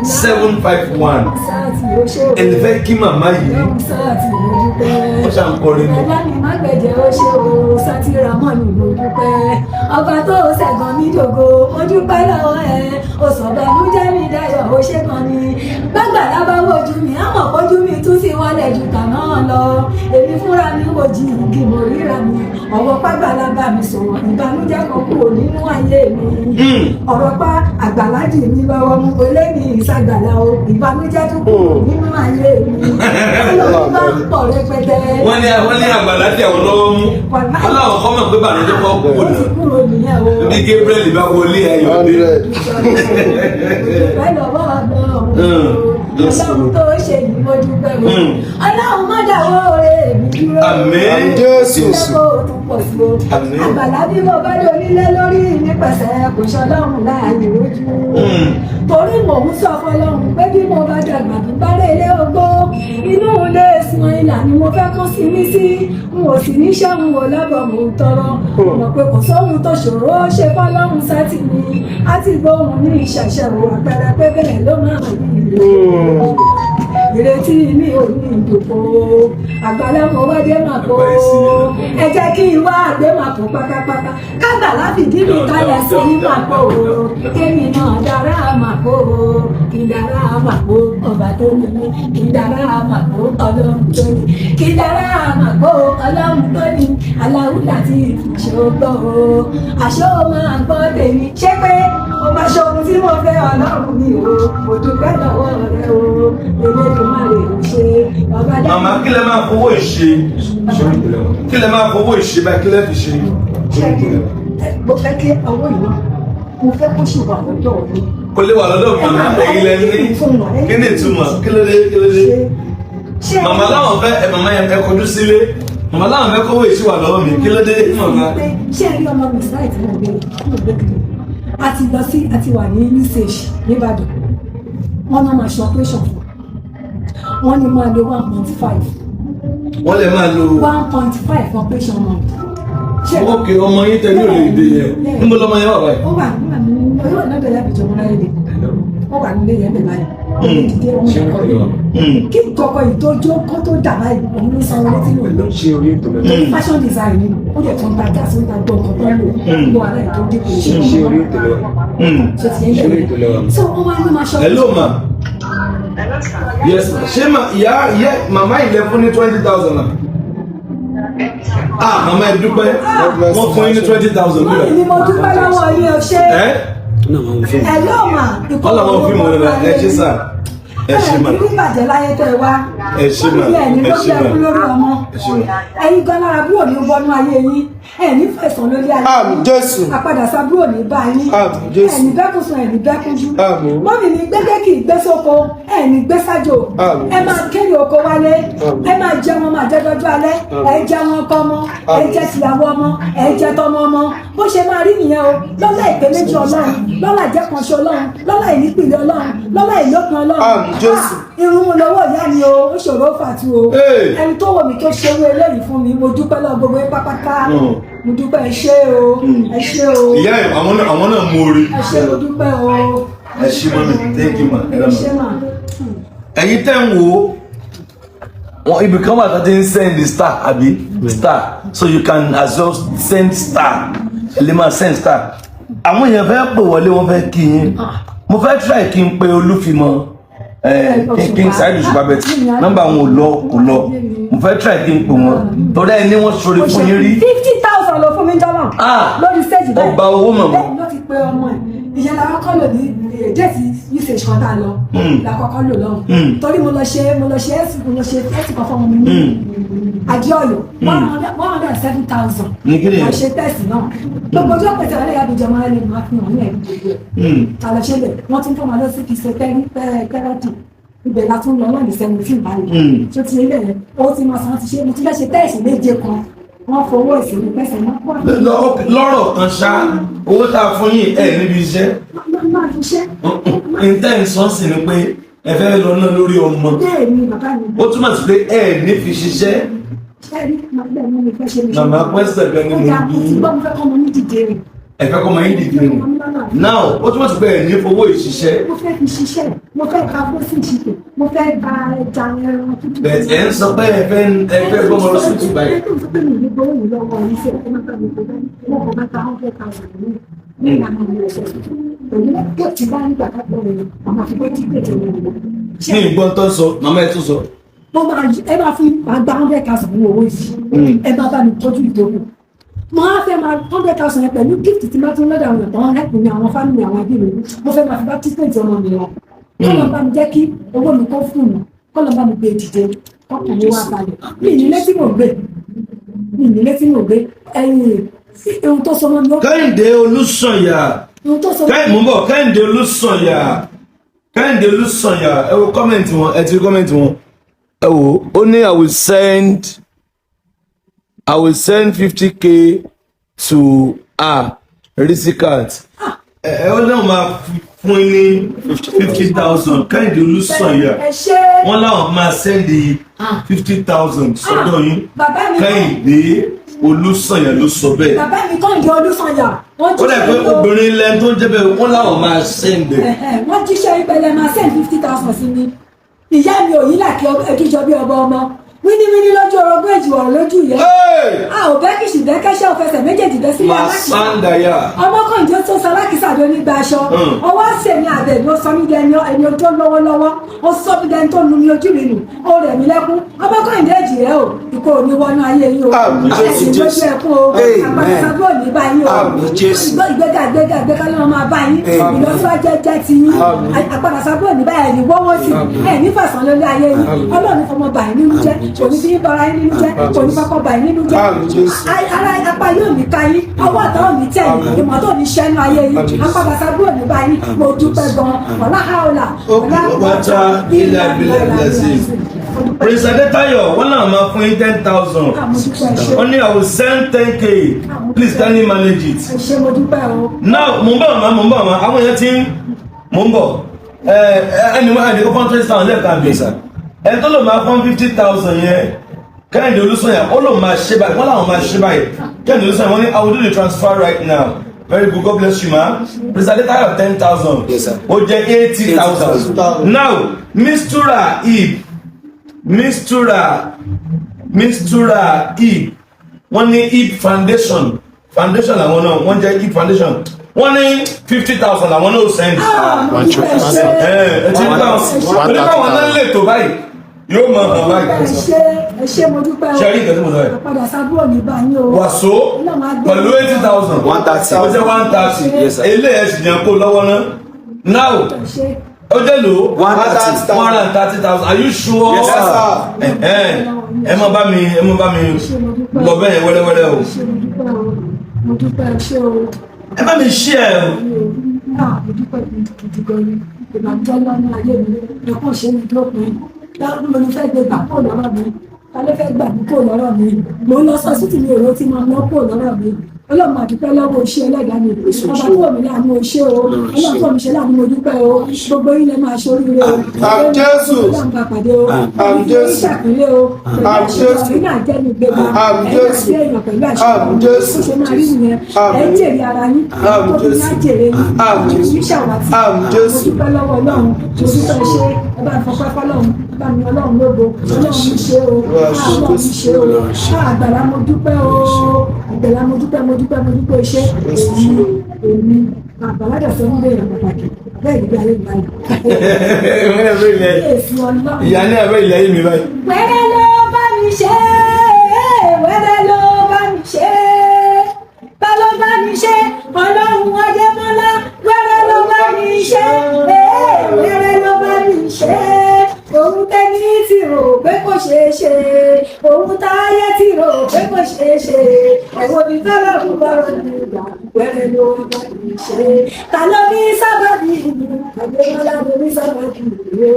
07054900751. Sáàtì ó ṣe o. Ẹni fẹ́ kí màmá yìí. Ọlọ́run sáàtì, mo dúpẹ́. Ó ṣà ń kọrin ni. Bàbá mi má gbẹ̀jẹ̀, ó ṣe o, sátìrámọ̀ ni mo dúpẹ́. Ọba tó ṣẹ̀gàn mi dògo, mo dúpẹ́ lọ́wọ́ ẹ. Ó sọ bànújẹ́ mi dayọ̀. ó ṣe kan ni. Gbàgbàlá bá wojú mi, àmọ̀ kójú mi tún sí wálẹ̀ ju tàná lọ. Èmi fúnra mi wò jí igi mo ríra mi. Ọ̀wọ́ pàgbàlá bá mi sọ̀rọ̀, ìbànújẹ́ kan kúrò nínú ayé mi. Ọ̀rọ̀ pa àgbàlá dì mí lọ́wọ́ mú, olé mi ìsàgbàlá o, ìbànújẹ́ tún kúrò nínú ayé mi. Ọlọ́run bá ń pọ̀ rẹpẹtẹ. Wọ́n ní àgbàlá tí àwọn lọ́wọ́ mú. Wọ́n láwọn kọ́ mọ̀ pé bànújẹ́ kọ́ Ó kúrò ti náà. kúrò nìyẹn o. Bí Gabriel bá wọlé ayọ̀ dé. Dúpẹ́ lọ́wọ́ Ọlọ́run. Ọlọ́run tó ṣe yìí mo dúpẹ́ o. Ọlọ́run má dáwọ́ oore mi dúró. Àmín. Jésù. Jẹ́ kó o tún pọ̀ sí o. Àmín. Àgbàlá bí mo bá dé onílé lórí nípasẹ̀ kò ṣọlọ́run láàyè lójú. Torí mò ń sọ fọlọ́run pé bí mo bá dàgbà bí bá rè lé ogbó, inú ilé sun ìlà ni mo fẹ́ kán sí mi sí. N ò sì ní sẹ́hun ò lábọ̀ mò ń tọrọ. Mo mọ̀ pé kò sóhun tó ṣòro ó ṣe fọlọ́run sátì mi. Á ti gbóhùn ní ìṣẹ̀ṣẹ̀ wò àpẹẹrẹ pé bẹ́ẹ̀ ló máa ń rí ìrètí mi ò ní ìdòkó. Àgbàlá mo wá dé màkó, ẹ jẹ́ kí n wá àgbé màkó pátápátá, kágbàlá fìdí mi kalẹ̀ sí màkó, kémi náà dára màkó, kí n dára màkó ọba tó ní mi, kí n dára màkó ọlọ́run tó ní, kí n dára màkó ọlọ́run tó ní aláwùlà tí ìṣògbọ́ o, àṣọ máa gbọ́ tèmi. Ṣé pé o máa ṣe ohun tí mo fẹ́? Ọlọ́run mi o, mo dúpẹ́ lọ́wọ́ rẹ o, Elédùmarè ò ṣe ọba dá. Màmá, kí lẹ máa fowó ìṣe? Kí lẹ máa fowó ìṣe báyìí? Kí lẹ fi ṣe? Mo fẹ́ kí ọwọ́ yìí náà, mo fẹ́ kó ṣì wà lọ́dọ̀ mi. Kò lè wà lọ́dọ̀ màmá, ẹ̀yin lẹ ní. Kí ni ìtumọ̀? Kí ló dé? Kí ló dé? Ṣé Màmá láwọn fẹ́ ẹ, màmá yẹn ẹ kọjú sílé. Màmá láwọn fẹ́ kówó ìṣe wà lọ́wọ́ mi. Kí ló dé, màmá? Pé ṣé ẹ rí ọmọ mi sáì tí mo gbé kiri, a ti lọ sí, a ti wà ní usage nìbàdàn, wọn náà máa ṣe operation fún wọn ní máa lo 1.5. Wọ́n lè máa lo 1.5 operation month. Ókè, ọmọ yín tẹ̀lé ò lè dé yẹn. Níbo lọmọ yẹn wà báyìí? Ó wà nígbà mi, ó wà lọ́dọ̀ ìyá àbíjọ mọ́ra ilé, ó wà nílé yẹn bẹ̀ báyìí, ó lè dìde òun kọ́ kí kọ̀kọ́ ìtọ́jú kó tó dà báyìí, òun ló san owó tí mò ń lò. Ṣé orí ètò lọ? Fashion design ni ó dẹ̀ tún ta gas, ó ta gbọ́ nǹkan tó ń lò ló ara ètò dípò iṣẹ́. Ṣé orí ètò lọ? So ti yẹn Ṣé orí ètò lọ? bẹ̀rẹ̀, so wọ́n wá ní máa ṣọ́. Hello ma. Yes ma. Ṣé ma ìyá ìyá màmá ilẹ̀ fún ní 20,000 na? Ah, màmá, ẹ dúpẹ́. Wọ́n fún yín ní 20,000 Wọ́n níbẹ̀. ní mo dúpẹ́ lọ́wọ́ yín o, ṣé Ẹ́ ẹ lọ́ọ̀ mà. Wọ́n làwọn fíìmù rẹ̀. Ẹ ṣé sà. Ẹ ṣé mà. Ẹ ní bàjẹ́ láyé tẹ́ ẹ wá. Ẹ ṣé mà. Wọ́n ní ẹni Ẹ ló ṣé jẹ́ mà. kú lórí ọmọ. Ẹ ṣé mà. Ẹ̀yin gan lára bí òní wọnú ayé yín, ẹ ní fẹ̀sán lórí ayé. Àmín Jésù. Àpadà sábúrò ní bá yín. Àmín Jésù. Ẹni bẹ́kún sun, ẹni bẹ́kún jú. Àmín. Mọ́mì mi gbẹ́gbẹ́ kì í gbé sóko, ẹni gbé sájò. Àmín. Ẹ máa kéré oko wálé. Àmín. Ẹ máa jẹun ọmọ àjẹdọ́jú alẹ́. Ẹ jẹun ọkọ ọmọ, ẹ jẹ tìyàwó ọmọ, ẹ jẹ tọmọ ọmọ. Bó ṣe máa rí nìyẹn o, lọ́lá ìpè méjì Ọlọ́run, lọ́lá ìjẹ́kanṣe Ọlọ́run, lọ́lá ìnípìlẹ̀ Ọlọ́run, lọ́lá ìlópin Ọlọ́run. Àmín Jésù. Ah, irun mu lọ́wọ́ ìyá mi o, ó ṣòro fàtú o. Hey. Ẹni tó wọ̀ mí tó ṣerú eléyìí fún mi, mo dúpẹ́ lọ́wọ́ gbogbo yín pátápátá. Mo dúpẹ́, ẹ ṣé o, ẹ ṣé o. Ìyá ẹ̀, àwọn náà mú orí. Ẹ ṣé, mo dúpẹ́ o. Ẹ ṣé mọ́mì, thank you ma. Ẹ Ẹ rà ṣé ma. mà. Ẹ̀yin tẹ́ ń wo wọn, ibì kan wà tó ti ń send the star àbí star, so you can as well send star, ẹ lè máa send star. Àwọn èèyàn fẹ́ pè wọlé, wọ́n fẹ́ kí yín. Mo fẹ́ try kí n pe Olúfimọ, kí n Saheed Òṣùpá bẹ́ẹ̀ nọ́mbà wọn ò lọ, kò lọ. Mo fẹ́ try kí n pè wọ́n torí ẹni wọ́n ṣoore fún yín rí. 50,000 ló fún mi jọ́nà. Ah, lórí stage báyìí. Ọba owó mọ̀mọ́. Bẹ́ẹ̀ ló ti pe ọmọ ẹ̀. Ìyẹn la kọ́kọ́ lò ní déètì usage kan tá a lọ. La kọ́kọ́ lò lọ́hùn. Torí mo lọ ṣe ẹ̀sìn, mo lọ ṣe ẹ̀sìn kan fún ọmọ mi ní Adéọ̀yọ́, 107,000. Ní kí ni yẹn? La ṣe test náà. Gbogbo ọjọ́ pẹ̀sẹ̀ wọlé ìyá àbújá máa ń lè máa fi hàn ní ẹ̀rí gbogbo ẹ̀. Ta lọ ṣe bẹ̀, wọ́n tún fún wa lọ sí physiotherapy. Ibẹ̀ la tún lọ náà ní 17 báyìí. Tó ti ilé yẹn, ó ti máa san ti ṣe, mo tún fẹ́ ṣe test méje kan. Wọ́n fowó ìsinmi pẹ̀sẹ̀ náà. Lọ́rọ̀ kan ṣá, owó tá a fún yín ẹ̀ níbi iṣẹ́. Máa fi ṣẹ́. Intention sì ni pé ẹ fẹ́ lọ náà lórí ọmọ. Bẹ́ẹ̀ ni, bàbá mi. Ó túmọ̀ sí pé ẹ ní fi ṣiṣẹ́. Ṣé rí màá bẹ́ẹ̀ mú mi fẹ́ ṣe mi ṣe. Màmá, pẹ́sẹ̀ gan ni Ó mo dáa, bí. mo ti gbọ́, mo fẹ́ kọ́ ọmọ ní dìde rìn. Ẹ fẹ́ kọ́ ọmọ yín dìde rìn now, ó túmọ̀ sí pé ẹ ní fowó ìṣiṣẹ́. Mo fẹ́ fi ṣiṣẹ́, mo fẹ́ ka fún sí ìṣìkè, mo fẹ́ gba ẹja ẹran tútù. Bẹ́ẹ̀ ẹ ń sọ pé ẹ fẹ́ gbọ́mọ lọ sí ìtúbà yìí. Ẹ tó ń sọ pé mi ò ní gbowó mi lọ́wọ́ iṣẹ́ ẹ má bá mi kó bẹ́ẹ̀, mo kò bá ta 100,000 ní ìlànà mi ọ̀sẹ̀ tuntun. Òní lọ́pọ̀ tí bá ń gbà kápọ̀ rẹ̀, àmọ́ àfi pé tí gbèjọ wọn lọ. Ní ìgbọ́n tó ń sọ, màmá ẹ̀ tún sọ. Mo máa, ẹ máa fún, máa gba 100,000 ní owó yìí, ẹ máa bá mi tọ́jú ìdókòwò. Mo á fẹ́ máa 100,000 yẹn pẹ̀lú gift tí máa tún lọ́dọ̀ àwọn ẹ̀tọ́ help mi, àwọn family, àwọn ẹbí mi. Mo fẹ́ máa fi bá treatment ọmọ mi lọ. Kọ́lọ̀ bá mi jẹ́ kí owó mi kó fún mi, kọ́lọ̀ bá mi gbé dìde, kọ́kàn mi wá balẹ̀. Mi nílé tí mò ń gbé, mi nílé tí mò ń gbé. Ẹ̀yìn ohun tó sọ mọ́ mi ó Kẹ́hìndé Olúsànyà. Ohun tó sọ mọ́ Kẹ́hìn, mò ń bọ̀. Kẹ́hìndé Olúsànyà, Kẹ́hìndé Olúsànyà, ẹ wo comment wọn, ẹ ti rí comment wọn. Ẹ wo, ó ní, I will send 50K to her Risikat." Ẹ ó náà máa fún yín ní 50,000. Kẹ́hìndé Olúsànyà, Ẹ ṣe. wọ́n láwọn máa send 50,000 sọ́dọ̀ yín. Bàbá mi. Kẹ́hìndé Olúsànyà ló sọ bẹ́ẹ̀. Bàbá mi Kẹ́hìndé Olúsànyà, wọ́n Ó dà pé jíṣẹ́ yìí o. Obìnrin lẹ́nu tó ń jẹ́ bẹ́ẹ̀, wọ́n láwọn máa send ẹ̀. Ẹ̀hẹ̀, wọ́n jíṣẹ́ ìpẹlẹ, máa send 50,000 sí mi. Ìyá mi ò yí làkì ẹdújọ bí ọba ọmọ wíníwíní lójú orogún, èjì ọ̀rọ̀ lójú ìyá. A ò bẹ́ kìsì bẹ́ kẹ́sẹ́, ò fẹsẹ̀ méjèèjì bẹ́ sílẹ̀ alákìsà. Masandaya. Ọmọkànjẹ́ tó sọ alákìsà ló ní gba aṣọ. Ọwọ́ sèmi àbẹ̀ ló sọ mí dẹni ẹni ojú lọ́wọ́lọ́wọ́, ó sọ mí dẹni tó nu mi ojú mi nù, ó rẹ̀ mí lẹ́kún. Ọmọkànjẹ́ èjì rẹ o, ikú ò ní wọnú ayé yín o. Àmín, Jésù. Ẹ̀sìn lójú ẹkún o. Amen. Àpàtàkùn ò ní bá yín o. Àmín, Jésù. Ìgbéga, ìgbéga, ìgbéga ló máa bá yín. Amen. Ìlọsíwájú jẹ́ ti yín. Àmín. Àpàtàkùn ò ní bá ẹ̀ ní wọ́wọ́ sí ẹ̀ ní fàṣán lórí ayé yín. Ọlọ́run fọmọ bà yín nínú jẹ́, kò ní fi bara yín nínú jẹ́, kò ní fọkọ bà yín nínú jẹ́. Àmín, Jésù. Ara apá yóò ní ká yín, ọwọ́ àtàwọn ò ní tẹ̀ yín, ìmọ̀ tó ní ṣẹ́nu ayé yín. Apàtàkùn ò ní bá yín. Mo dúpẹ́ gan. Wàlá haúlà. Wata ilà bilẹ̀ blessing. Prince Adetayo, wọ́n náà máa fún yín 10,000. Wọ́n ní, "I will send 10K, please can you manage it?" Ẹ ṣé, mo dúpẹ́ o. Now, mo ń bọ̀ ma, mo ń bọ̀ ma, àwọn èèyàn ti ń, mo ń bọ̀. Ẹ ẹni wọ́n ẹni kó fọ́n 20,000 lẹ́ẹ̀kan bí. Ẹ tó lò máa fọ́n 50,000 yẹn, Kẹ́hìndé Olúsànyà, ó lò máa ṣe báyìí, wọ́n làwọn máa ṣe báyìí. Kẹ́hìndé Olúsànyà, wọ́n ní, "I will do the transfer right now." Very good, God bless you, ma. Prince Adetayo, 10,000. Yes, sir. Ó jẹ́ 80,000. Now, Mistura Ib, Mistura, Mistura Ib, wọ́n ní Ib Foundation, foundation làwọn náà, wọ́n jẹ́ Ib Foundation. Wọ́n ní 50,000 làwọn náà send. Ah, mo dúpẹ́, ṣé. Ẹ ẹ ti ń bá wọn oníbàwọn náà lè tó báyìí, yóò mọ hàn Ẹ báyìí. ṣé, ẹ ṣé, mo dúpẹ́ o. Ṣe rí nǹkan tí mo sọ yìí? Àpadà sábúrò ní bá yín o. Wàsó pẹ̀lú 80,000. 130. Ó jẹ́ 130. Yes, sir. Eléyìí ẹ̀sìn yẹn kó lọ́wọ́ náà. Now, Ẹ ṣé. ó jẹ́ lò 130. 130,000. Are you sure? Yes, sir. Ẹ má bá mi, ẹ má bá mi Ẹ ṣé, mo dúpẹ́. lọ bẹ́ẹ̀ wẹ́rẹ́wẹ́rẹ́ o. Ẹ ṣé, mo dúpẹ́ o. Mo dúpẹ́, ẹ ṣé o. Ẹ bá mi share o. Ah, mo dúpẹ́ gidi gan ni. Ìbànújẹ́ lọ́nà ayé mi, ẹ̀kọ́ ṣe mi dópin. Mo ní fẹ́ gbé gbà kó lọ́rọ̀ mi, ta ló fẹ́ gbà mí kó lọ́rọ̀ mi? Mo ń lọ sọ sí tìmí èrò tí mo lọ kó lọ́rọ̀ mi. Ọlọ́run, máa dúpẹ́ lọ́wọ́ iṣẹ́ ẹlẹ́dàá mi, ọba tó mi láàánú iṣẹ́ o. Ọlọ́run tó mi ṣe láàánú, mo dúpẹ́ o. Gbogbo yín lẹ máa ṣe oríire o. Àmín, Jésù. Ọlọ́run bá pàdé o. Àmín, Jésù. Ìṣàpínlẹ̀ o pẹ̀lú Àmín, àṣẹ Jésù. ọ̀rọ̀ náà jẹ́ ní gbégbá. Àmín, Ẹ̀yin Jésù. àti èèyàn pẹ̀lú àṣẹ. Àmín, Jésù. Bó ṣe máa rí nìyẹn. Àmín. Ẹ jèrè ara yín. Àmín, Tóbi Jésù. á jèrè yín. Àmín, Jésù. Ní ṣàwátì. Àmín, Jésù. Mo dúpẹ́ lọ́wọ́ Ọlọ́run. Mo dúpẹ́, ṣe ẹ bá fọpẹ́ fọlọ́run, bá mi Ọlọ́run lógo. Ọlọ́run mi ṣe o. Ọlọ́run mi ṣe o. Àgbàlá, mo dúpẹ́ o. Àgbàlá, mo dúpẹ́, mo dúpẹ́, mo dúpẹ́. Ṣe èmi àgbàlá dẹ̀ sọ nílé ìyàn pàtàkì bẹ́ẹ̀ ìgbé ayé mi báyìí. Èsì Ọlọ́run. Ìyá ní ẹ̀rọ ilẹ̀ yìí mi báyìí. Wẹ́rẹ́ ló bá mi ṣe, wẹ́rẹ́ ló bá mi ṣe, ta ló bá mi ṣe? Ọlọ́run Adémọ́lá, wẹ́rẹ́ ló bá mi ṣe, wẹ́rẹ́ ló bá mi ṣe. Òun tẹ́ni tí rò pé kò ṣeé ṣe, òun táyé tí rò pé kò ṣeé ṣe, ẹ̀wọ̀n mi fẹ́ràn fún bọ́rọ̀ nígbà, wẹ́rẹ́ ló bá mi ṣe. Ta ló ní sábàbí mi? Adémọ́lá ló ní sábàbí mi o.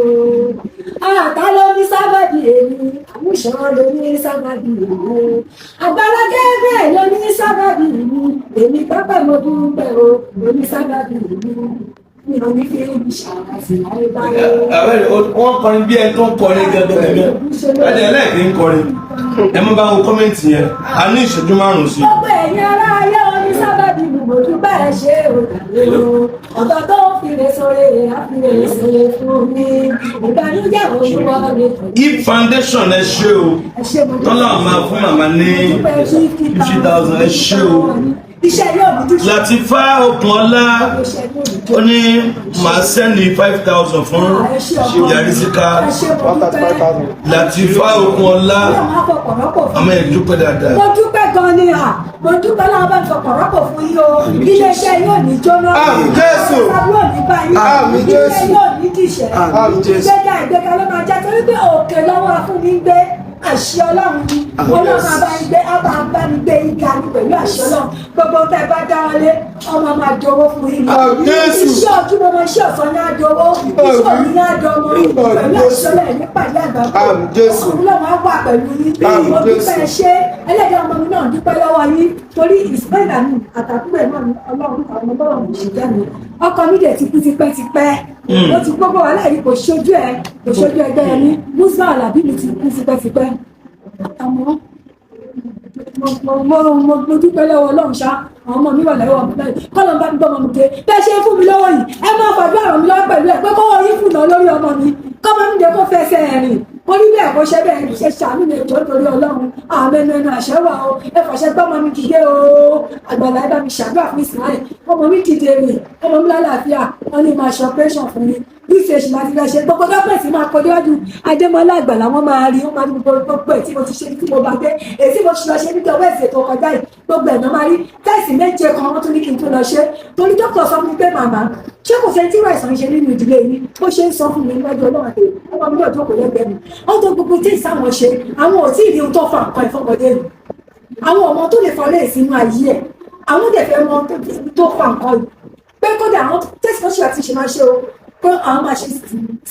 Ta ló ní sábàbí èmi? Àmúṣọ ló ní sábàbí èmi. Àgbàlá Gabriel ló ní sábàbí mi. Èmi pápá, mo dúpẹ́ o, ló ní sábàbí mi. Mi ò ní fi ibi ṣàkàtì láyé báyé. Àbẹ́rẹ́ wọ́n kọrin bí ẹni tó ń kọrin gẹ́gẹ́. Ẹni ẹlẹ́ẹ̀kì ń kọrin. Ẹ má bá wo comment yẹn, a ní ìṣẹ́jú 5 sí i. Gbogbo ẹ̀yin ará ayé, oní sábàbí mi, mo dúpẹ́, ẹ ṣé o dàlẹ́ o. Ọ̀gá tó ń fìrè sóre, àfìrè sóre fún mi. Ìbànújẹ́ olúwa lè tọ̀. If Foundation, ẹ ṣé o. Ẹ ṣé, mo dúpẹ́. Tọ́lá máa fún màmá ní 50,000, ẹ ṣé o. Iṣẹ́ yóò dúdú ṣe. Latifa Okunola ó ní màá send 5,000 fún Yarisika. 135,000. Latifa Okunola, àmọ́ ẹ̀ dúpẹ́ dáadáa. Mo dúpẹ́ gan ni à, mo dúpẹ́ láwọn bá ń fọkàn rọ́pò fún yín o. Iléeṣẹ́ yóò ní jóná. Àmín Jésù. Yóò ní bá yín. Àmín Jésù. Ilé yóò ní dìṣẹ́. Àmín Jésù. Ìgbéga, ìgbéga ló máa jẹ́, torí pé òkè lọ́wọ́ afúnni ń gbé. Àṣẹ Ọlọ́run ni Ọlọ́run máa bá ń gbé, á máa bá mi gbé yín ga ní pẹ̀lú àṣẹ Ọlọ́run. Gbogbo tẹ́ ẹ bá dára lé, ọmọ máa dowó fún yín. Àmín Jésù. Iṣẹ́ ojúmọmọ, iṣẹ́ ọ̀sán ní àdówó, iṣẹ́ òní ní àdọ́mọ pẹ̀lú àṣẹ Ọlọ́run ní pàdé àgbàkọ. Àmín Jésù. Ọlọ́run á wà pẹ̀lú yín. Àmín Mo Jésù. dúpẹ́, ṣé ẹlẹ́dàá ọmọ mi náà dúpẹ́ lọ́wọ́ yín, torí ìsìpẹ́lá mi àtàkùn ẹ̀ náà ni Ọlọ́run àwọn ọmọ bọ́lá mi ṣe jẹ́ mi. Ọkọ mi dẹ̀ ti kú tipẹ́tipẹ́, ó ti gbogbo wàhálà yìí, kò ṣojú ẹ, kò ṣojú ẹgbẹ́ ẹ ní Musa Alábí mi ti kú tipẹ́tipẹ́. Àmọ́ mo dúpẹ́ lọ́wọ́ Ọlọ́run ṣá. Àwọn ọmọ mi wà lọ́wọ́ mi báyìí, kọ́lọ́n bá mi gbọ́ ọmọ mi dé. Bẹ́ẹ̀ ṣe ń fún mi lọ́wọ́ yìí, ẹ máa fàdúrà ràn mí lọ́wọ́ pẹ̀lú ẹ̀ pé kọ́wọ́ yín fùnà lórí ọmọ mi, kọ́mọ mi dé, kó fẹsẹ̀ rìn, kó ní bẹ́ẹ̀, kó ṣe bẹ́ẹ̀, ṣe ṣàánú mi ètò nítorí Ọlọ́run. Àmì ẹnu ẹnu àṣẹ wà o, ẹ fàṣẹ gbọ́mọ mi dìde o. Àgbàlá, ẹ bá mi ṣàdúrà fún Ismail, ọmọ mi dìde rìn, ọmọ mi lálàáfíà. Wọn ní máa ṣe operation fún mi, research máa ti fẹ́ ṣe gbogbo document, máa kọjú wájú Adémọlá Àgbàlá, wọn máa rí, wọn máa rí gbogbo ẹ̀ tí mo ti ṣe, tí mo bá dé, èyí tí mo ti lọ ṣe níjọ wẹ́ẹ̀sì tó kọjá yìí, gbogbo ẹ̀ náà máa rí. Test méje kan wọ́n tún ní kí n tó lọ ṣe, torí dókítà sọ fún mi pé, màmá, ṣé kò sẹ́ni tí ìwà ìsàn ṣe nínú ìdílé yìí? Bó ṣe ń sọ fún mi níwájú Ọlọ́run àti ọmọ mi náà jókòó lẹ́gbẹ̀ẹ́ mi, ó tó gbogbo tí ìsáwọn ṣe, àwọn ò tí ì rí ohun tó fa nǹkan ìfọmọdé yìí, àwọn ọmọ tó lè fa lẹ́yìn sínú ayé ẹ̀, àwọn dẹ̀ fẹ́ mọ tó fa nǹkan yìí, pé kódà àwọn test kan ṣe àti ṣe máa ṣe o, pé àwọn máa ṣe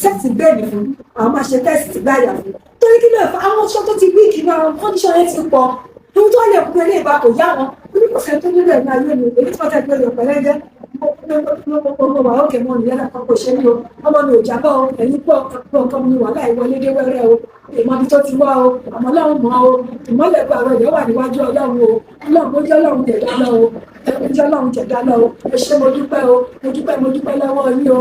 test bẹ́ẹ̀ni fún àwọn, máa ṣe test gbáyà fún, torí kí ló fà àwọn aṣọ tó ti weak náà, àwọn condition yẹn ti pọ̀, ohun tó lè kún ilé ìbá kò yá wọn. Oní kò sẹ́ni tó nílò ẹ̀ ní ayé mi, èyí tí wọ́n tẹ̀ pé ọ̀pẹ̀lẹ́ jẹ́ mo wà ókè mọ́ nìyẹn náà kan kò ṣe ní o. Ọmọ mi ò jábọ́ o, ẹ̀yìn pọ̀ nǹkan mi wàhálà ìwọlé dé wẹ́rẹ́ o. Ìmọ̀ ibi tó ti wá o, àmọ́ Ọlọ́run mọ̀ o. Ìmọ̀lẹ̀ gba àwọn ẹ̀dẹ́ wà níwájú Ọlọ́run o. Ọlọ́run, ó jẹ́ Ọlọ́run jẹ̀dá lọ o, ẹ jẹ́ Ọlọ́run jẹ̀dá lọ o. Ẹ ṣé, mo dúpẹ́ o, mo dúpẹ́, mo dúpẹ́ lọ́wọ́ yín o.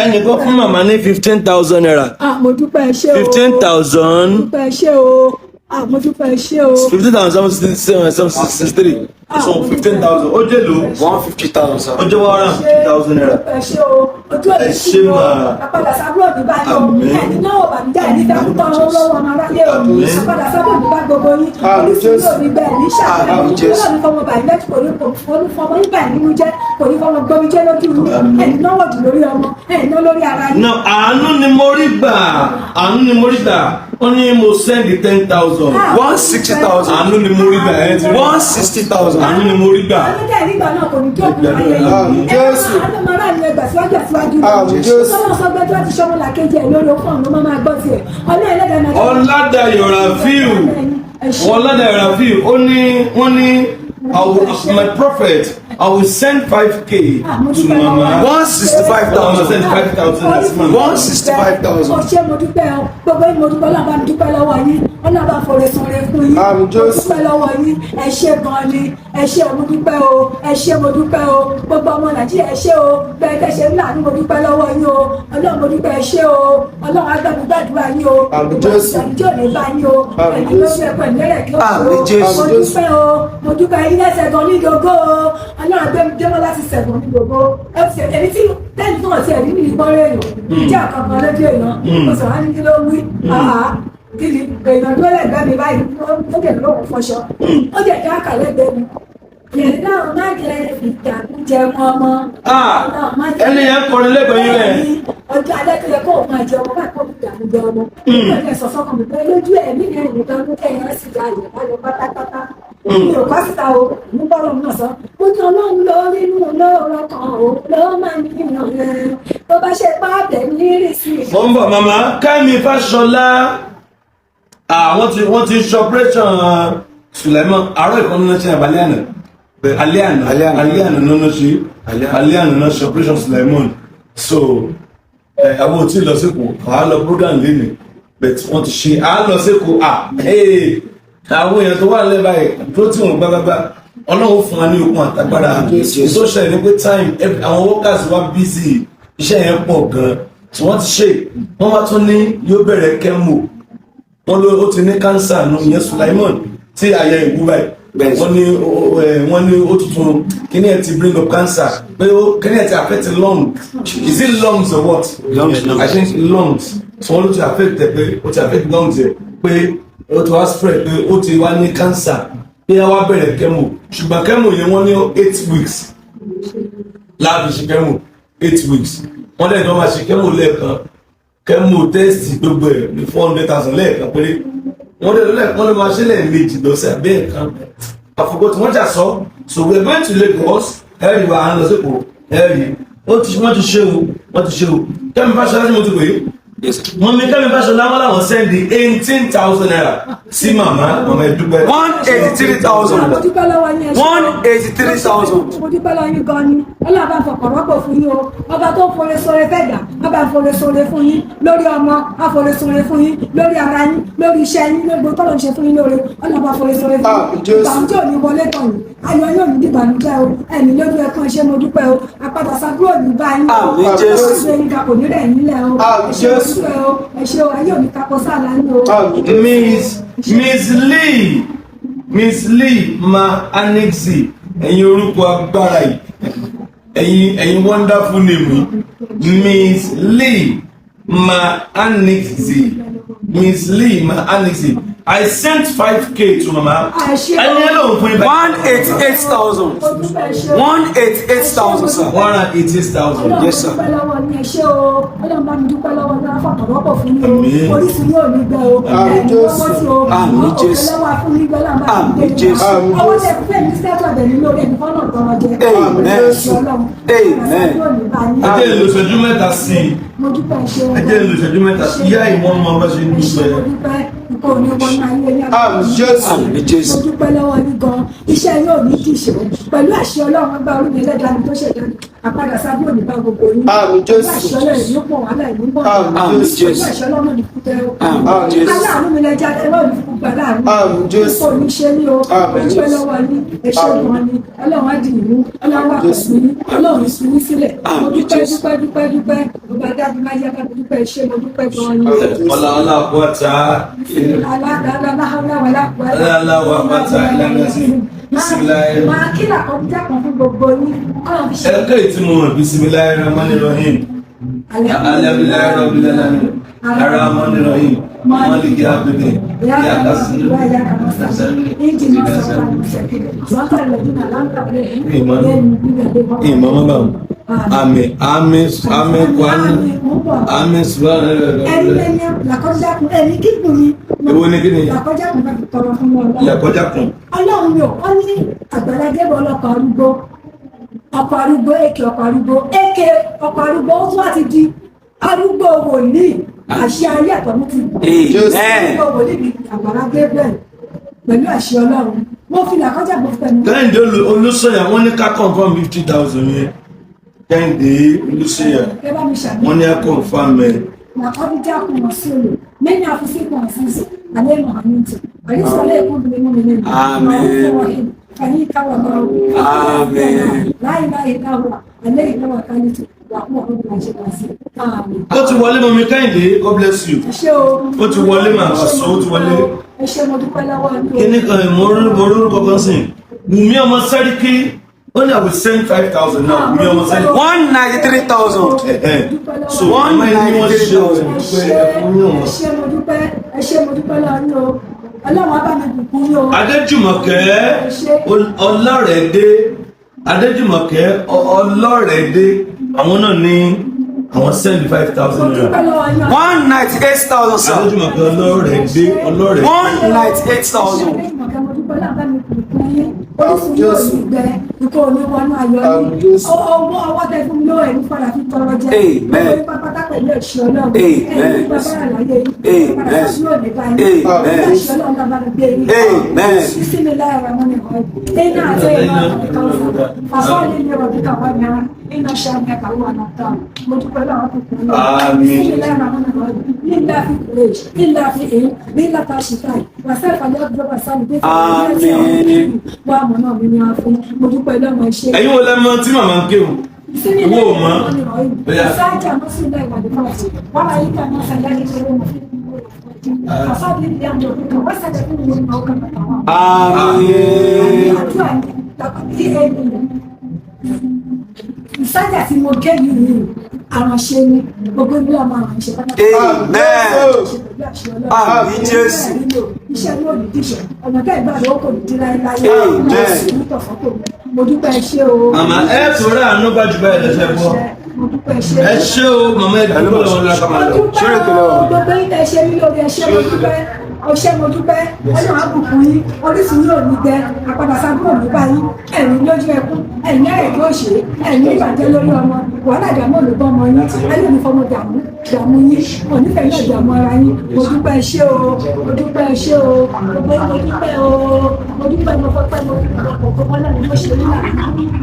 Ẹnìkan fún màmá ní ₦15,000. Ah, mo dúpẹ́, ẹ ṣé o. 15,000. Mo dúpẹ́, ẹ ṣé o. Ah, mo dúpẹ́, ẹ ṣé o. 15,767 763, so 15,000, ó jẹ́ lò 150,000. Ó jẹ́ ₦150,000. Ẹ ṣé o, ojú Ẹ ẹ̀ ṣé mà. Àpàdà sábúrò ní báyìí o. Àmín. Ẹni náà ò bàmíjà, ẹni fẹ́ kú tán lọ́wọ́ ọmọ aráyé o. Àmín. Àpàdà sábúrò ní bá gbogbo yín. Àmín, Orísun Jésù. yóò ní bẹ́ẹ̀ ní ṣàfihàn. Àmín, Jésù. Ọlọ́run fọmọ bàyí lẹ́tù, kò ní kò ní fọmọ yín báyìí nínú jẹ́, kò ní fọmọ gbọmi jẹ́ lójú yín. Ẹni náà wọ̀ jù lórí ọmọ, ẹni náà lórí ara yín. No, àánú ni mo rí gbà, àánú ni mo rí gbà. Wọ́n ní mo send 10,000. 160,000. Àánú ni mo rí gbà, ẹ ti rí. 160,000. Àánú ni mo rí gbà. Àánú dẹ̀ nígbà náà kò ní tó kù ayé yìí. Àmín, Ẹ máa Jésù. àánú máa ráàlú ẹgbà síwájú àtiwájú. Àmín, Jésù. Tọ́lọ́ sọ pé tí wọ́n ti ṣọmọ làkejì ẹ̀ lórí fún àwọn ọmọ máa gbọ́ tiẹ̀. Ọlọ́run ẹlẹ́dàá máa. Ọládàyọ̀ Rafiu, Ẹ ṣé. Ọládàyọ̀ Rafiu, ó ní wọ́n ní I will, my prophet, I will send 5K to mama. 165,000. Send 5,000 to mama. 165,000. Mo ṣe, mo dúpẹ́ o. Gbogbo yín, mo dúpẹ́. Ọlọ́run bá mi dúpẹ́ lọ́wọ́ yín. Ọlọ́run bá fòrè sunre fún yín. Àmín, Mo Jésù. dúpẹ́ lọ́wọ́ yín, ẹ ṣé gan ni, ẹ ṣé, mo dúpẹ́ o, ẹ ṣé, mo dúpẹ́ o. Gbogbo ọmọ Nàìjíríà, ẹ ṣé o. Bẹ́ẹ̀ tẹ́ ṣe ń láàánú, mo dúpẹ́ lọ́wọ́ yín o. Ọlọ́run, mo dúpẹ́, ẹ ṣé o. Ọlọ́run á gbà mí gbàdúrà yín o. Àmín, Jésù. Ìjọ ní bá yín o. Àmín, Ẹ̀yin lójú ẹ̀kọ́ ìlẹ́rẹ̀ kí ó Àmín, Jésù. Mo dúpẹ́ o, mo dúpẹ́. Yín lẹ́sẹ̀ gan ní ìdógó o. Ọlọ́run gbé mi démọ́ láti sẹ̀gùn ní gbogbo ẹ ti èmi tí tẹ́lẹ̀ fún ọ̀tí ẹ̀rí mi ìgbọ́n rẹ̀ èèyàn jẹ́ ọ̀kan lójú èèyàn. Mo sọ̀rọ̀ á ní kí ló wí àhá, kí ni èèyàn dúró lẹ́gbẹ̀ẹ́ mi báyìí, ó dẹ̀ lóun fọṣọ, ó dẹ̀ dá àkà lẹ́gbẹ̀ẹ́ mi. Ìyẹn náà má jẹ ìjàkújẹ ọmọ. Ah, Náà má jẹ. Ẹni yẹn kọrin lẹ́gbẹ̀ẹ́ yín rẹ̀. Ọjọ́ alẹ́ tó yẹ kó o máa jẹ ọmọ báyìí, kó o dààmú jẹ ọmọ. Nígbà tí ẹ sọ sọ́kàn mi pé lójú ẹ̀mí yẹn nìkan ló kẹ́yìn ẹ̀ sì ga àyè pátápátá. Mi ò kọ́ síta o, mo bọ́ lọ́run náà sọ. Mo ní Ọlọ́run ló nínú lọ́rọ̀ kan o, ló máa ní ìràn rẹ̀. Bó bá ṣe pàdé ní ìrísí. Mo ń bọ̀, màmá Kẹ́mi Fáṣọlá. Ah, wọ́n ti ṣe operation Suleiman àárọ̀ ìkànnì náà ṣe àbálẹ́ àná, alẹ́ àná. Alẹ́ àná. Alẹ́ àná náà ṣe. Alẹ́ àná. Alẹ́ àná náà ṣe operation Suleiman. So ẹ àwọn ò tí ì lọ síkò, àá lọ program lẹ́nu, but wọ́n ti ṣe, àá lọ síkò. À ee, àwọn èèyàn tó wà nílẹ̀ báyìí tó tí wọ́n gbágbágbá, Ọlọ́run fún wa ní okun àtagbára. Tó ṣẹlẹ̀ ní pé time àwọn workers wa busy, iṣẹ́ yẹn pọ̀ gan-an tí wọ́n ti ṣe. Wọ́n wá tún ní yóò bẹ̀rẹ̀ chemo. Wọ́n ló ó ti ní cancer nù, ìyẹn Sulaiman tí àyà ìwú báyìí. Wọ́n ní wọ́n ní ó tuntun kíní ẹ̀ ti bring up cancer, pé ó kíní ẹ̀ ti affect lung. Is it lungs or what? Lungs. I think lungs. So wọ́n ló ti affect ẹ̀, pé ó ti affect lungs ẹ̀, pé ó ti wá spread, pé ó ti wá ní cancer, pé á wá bẹ̀rẹ̀ chemo. Ṣùgbọ́n chemo yẹn, wọ́n ní 8 weeks láàbì ṣe chemo, 8 weeks. Wọ́n dẹ̀ ní wọ́n máa ṣe chemo lẹ́ẹ̀kan, chemo test gbogbo ẹ̀ ní 400,000 lẹ́ẹ̀kan péré. Wọ́n dẹ̀ lẹ́ẹ̀kan ló máa ṣe lẹ́ẹ̀mejì lọ́sẹ̀ àbí ẹ̀kan àfọ̀gọ́ tí wọ́n jà sọ. So we are going to Lagos. Ẹ̀rì wa, à ń lọ sípò ẹ̀rì. Ó ti wọ́n ti ṣe o, wọ́n ti ṣe o. Kẹ́mi Fáṣọlá tí mo ti pè é, wọ́n mi Kẹ́mi Fáṣọlá, wọ́n làwọn send ₦18,000 sí màmá. Màmá, ẹ dúpẹ́. 183,000. Mo dúpẹ́ lọ́wọ́ yín, ẹ ṣé. 183,000. Mo dúpẹ́ lọ́wọ́ yín gan ni. Ọlọ́run bá ń fọkàn rọ́pò fún yín o. Ọba tó ń fore sore fẹ́ dà, ọba ń fore sore fún yín lórí ọmọ, á fore sore fún yín lórí ara yín, lórí iṣẹ́ yín, lórí gbogbo tọ́lọ̀ ń ṣe fún yín lóore. Ọlọ́run bá fore sore fún yín. Àmín, Jésù. Ìbànújẹ́ ò ní wọlé tàn yín, ayọ̀ yóò ní dìbànújẹ́ o. Ẹ̀mí lójú ẹ̀kan ṣé, mo dúpẹ́ o. Àpadà sábúrò ní bá yín o. Àmín, Jésù. Àṣẹ yín ká kò ní rẹ̀ yín lẹ̀ o. Àmín, Ẹ ṣé, mo Jésù. dúpẹ́ o. Ẹ ṣé o. Ayé ò ní kakọ sáà láyé o. Àmín, Jésù. Miss Lee, Miss Lee ma Anixi, ẹ̀yin orúkọ agbára yìí, ẹ̀yin wonderful name yìí. Miss Lee ma Anixi, Miss Lee ma Anixi, I sent 5K to mama. Àṣẹ. Ẹni ẹ lóun fún ibà. 188,000. Mo dúpẹ́, ẹ ṣé o. 188,000, sir. 188,000. Ọlọ́run, Yes, sir. mo dúpẹ́ lọ́wọ́ yín, ẹ ṣé o. Ọlọ́run bá mi dúpẹ́ lọ́wọ́ yín, afọ̀tọ̀rọ́pọ̀ fún yín o. Àmín. Orísun yóò ní gbẹ o. Àmín, Ẹ̀mí Jésù. wọ́n sí o. Àmín, Òkè Jésù. lọ́wọ́ afún yín gbẹ, Ọlọ́run bá mi Àmín, gbé yín. Jésù. Àmín, Ọwọ́ Jésù. tẹ fún mi sẹ́tọ̀ ọ̀bẹ̀ nínú orí ẹ̀mí fọ́nà tọrọ jẹ. Amen. Ọlọ́run. Amen. Yóò ní bá yín. Ẹ jẹ́ ìlú ìṣẹ́jú mẹ́ta sí i. Mo dúpẹ́, ẹ ṣé o. Ẹ jẹ́ ìlú ìṣẹ́jú mẹ́ta sí i. Ìyá ìwọ́n mọ bá ṣe ń Ẹ ṣé, dúpẹ́. mo dúpẹ́. Nǹkan ò ní wọnú ayé yín. Àmín, Jésù. Àmín, Jésù. Mo dúpẹ́ lọ́wọ́ yín gan. Iṣẹ́ yóò ní kìí pẹ̀lú àṣẹ Ọlọ́run agbá orí mi ẹlẹ́dàá mi tó ṣẹ̀dá mi. Àpadà sábẹ́ òní bá gbogbo yín. Àmín, Jésù. Pẹ̀lú àṣẹ Ọlọ́run ìlú pọ̀ wàhálà ìlú ń bọ̀. Àmín, Jésù. Pẹ̀lú àṣẹ Ọlọ́run ní kúkẹ́ o. Àmín, Jésù. Aláàánú mi lẹ́jà ẹ̀rọ ní kúkú gbà láàánú. Àmín, Jésù. Kò ní ṣe ní o. Àmín, Mo dúpẹ́ Jésù. lọ́wọ́ yín. Ẹ ṣé Àmín. gan ni. Ọlọ́run á dì yín mú. Ọlọ́run wà pẹ̀lú yín. Ọlọ́run ní fi yín sílẹ̀. Mo Àmín, dúpẹ́, Jésù. dúpẹ́, dúpẹ́, dúpẹ́. Ọba dájú máa yá ká dúpẹ́. Ẹ ṣé, mo dúpẹ́ gan ni. Ọlá ọlá kọ́ta. Máa kí làkọjá kan fún gbogbo yín. Kọ́lọ̀ fi ṣe. Ẹ̀kẹ́ tí mo mọ̀, bisimilayi rahman rahim, alhamdulilayi rabbil alamin, arahman rahim, maliki abidin, ya kasinu. Ìmọ̀ mọ́ báwọn àmì àmì àmì kwani àmì sùgbọ́n. Ẹni lẹ́ni làkọjá kan, ẹni kíkùn ni. Èwo ni kí ni? Làkọjá kan bá fi tọrọ fún wọn. Ìyàkọjá kan. Ọlọ́run mi ò wọ́n ní Àgbàlá Gabriel ọlọ́kọ̀ arúgbó, ọkọ̀ arúgbó èkè, ọkọ̀ arúgbó èkè, ọkọ̀ arúgbó, ó tún wá ti di arúgbó wòlíì. Àṣẹ ayé àtọ̀run ti Amen. arúgbó wòlíì ní Àgbàlá Gabriel pẹ̀lú àṣẹ Ọlọ́run. Mo fi làkọjá mo fi pẹ̀lú. Kẹ́hìndé Olùsọ̀yà, wọ́n ní ká confirm 50,000 yẹn. Kẹ́hìndé Olùsọ̀yà, Ẹ bá mi ṣàmì. wọ́n ní ká confirm ẹ̀. لقد جاءكم رسول من انفسكم عزيز عليه ما عنتم حريص عليكم بالمؤمنين آمين. رؤوف رحيم فنيك والله. آمين. لا اله الا هو عليه توكلت وهو رب العرش العظيم. آمين. Ó ti wọlé, mọ́mí Kẹ́hìndé, God bless you. Ẹ ṣé o. Ó ti wọlé mà, sọ ó ti wọlé. Ẹ ṣé, mo dúpẹ́ lọ́wọ́ yín o. Kíní kan mo rórúkọ kan sìn, Wùmí ọmọ Sẹ́ríkì, ó ní I will send 5,000 now. Wùmí ọmọ Sẹ́ríkì. 193,000. So màmá yìí ni wọ́n ṣe o Ẹ pé ṣé, ẹkún yàn ẹ wọ́n. ṣé, mo dúpẹ́. Ẹ ṣé, mo dúpẹ́ lọ́wọ́ yín o. Ọlọ́run á bá mi bùkún yín o. Adéjùmọ̀kẹ́ Ọlọ́rẹ̀dé, Adéjùmọ̀kẹ́ Ọlọ́rẹ̀dé, àwọn náà ní àwọn send five Mo thousand dúpẹ́ naira. lọ́wọ́ yín o. 198,000, sir. Adéjùmọ̀kẹ́ Ọlọ́rẹ̀dé, Ọlọ́rẹ̀dé. 198,000. Orísun yóò ní gbẹ, ikú òní wọnú ayọ̀ Àmín, yín. Jésù. Ọwọ́ ọwọ́ tẹ fún mi lówó ẹ̀mí padà fi tọrọ jẹ. Amen. Gbogbo yín pátápátá pẹ̀lú ẹ̀ṣẹ̀ Ọlọ́run. Amen. Ẹ̀mí bàbá àlàyé yín. Amen. Padà sí òní bá yín. Amen. Pẹ̀lú ẹ̀ṣẹ̀ Ọlọ́run bàbá mi gbé yín. Amen. Bismillahir Rahmanir Rahim. Iná àti iná fasọ́ọ̀lì ní ọ̀bí kàwá ní ara iná ṣáà kàwá náà tán. Mo dúpẹ́ lọ́wọ́ kúkú náà. Àmín. Bismillahir Rahmanir Rahim. Lílá fi kùrẹ́ṣ, lílá fi èyí, lílá ta ṣìtáì, wàsá ìfàlẹ́ ọ̀dọ́ wàsá ní bẹ́ẹ̀ Àmín. Wà á mọ̀ náà mi ní wá fún. Mo dúpẹ́ lọ́wọ́ ẹ ṣé. Ẹ̀yin wo lẹ mọ̀ tí màmá ń kéwù? Bismillahir Owó ò mọ́. Rahmanir Rahim. Bóyá. Sáájà mọ́sílẹ̀ ìwádìí fáwọn. Wàhálà yìí kà náà sàlẹ̀ ní ìṣòro mọ̀ fún. Àmín. Ìsájà tí mo gé yìí àránṣe ni gbogbo ilé ọmọ àránṣe pátápátá. Amen. Àmín Jésù. Iṣẹ́ yóò ní díṣẹ́, ọ̀nà tẹ́ ìgbà lọ́wọ́ kò ní dín láéláé. Amen. Mo dúpẹ́, ẹ ṣé o. Màmá, ẹ tún rà àánú gbàjú báyìí lọ́sẹ̀ bọ́. Mo dúpẹ́, ẹ ṣé. Ẹ ṣé o màmá, ẹ dúpẹ́ lọ́wọ́ ńlá kàmá Mo lọ. dúpẹ́ o, gbogbo yín tẹ́ ṣe mí lóore, ẹ ṣé, mo dúpẹ́, ọṣẹ́, mo dúpẹ́. Ọlọ́run á bùkún yín, orísun yóò ní gbẹ, àpadà sábúrò ní bá yín, ẹ̀rín lójú ẹkún, ẹ̀rín ẹ̀rẹ̀ kí ó ṣe, ẹ̀rín ìbàjẹ́ lórí ọmọ, wàhálà ìdààmú olùgbọ́ ọmọ yín, ayé òní fọmọ dààmú dààmú yín, onífẹ̀ẹ́ náà dààmú ara yín. Mo dúpẹ́, ẹ ṣé o, mo dúpẹ́, ẹ ṣé o, gbogbo yín, mo dúpẹ́ o, mo dúpẹ́, mo fọpẹ́, mo dúpẹ́ ọ̀pọ̀ ọ̀pọ̀ ni mo ṣe nílà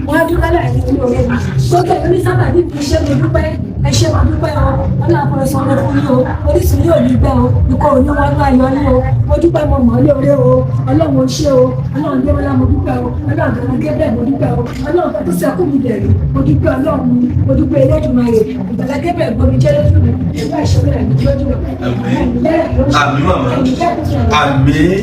wọn á dúpẹ́ láì ní olóore mi, gbogbo ẹ̀mí sábà ní iṣẹ́. Mo dúpẹ́, ẹ ṣé, mo dúpẹ́ o. Ọlọ́run àpọ̀lọ̀ sọ ọmọ fún yín o, orísun yóò ní gbẹ o, ikọ̀ òní wọn ní ayọ̀ ní o. Mo dúpẹ́, mo mọ̀ ọ́ lóore o. Ọlọ́run ò ṣe o, Ọlọ́run Démọ́lá, mo dúpẹ́ o. Ọlọ́run Àgbàlá Gabriel, mo dúpẹ́ o. Ọlọ́run tó sẹ́kù mi dẹ̀rẹ̀, mo dúpẹ́. Ọlọ́run mi, mo dúpẹ́. Elédùmarè, Àgbàlá Gabriel gbomi jẹ́ lójú mi, ẹgbẹ́ ìṣòro rẹ̀ ní lójú mi. Àmín màmá. Àmín.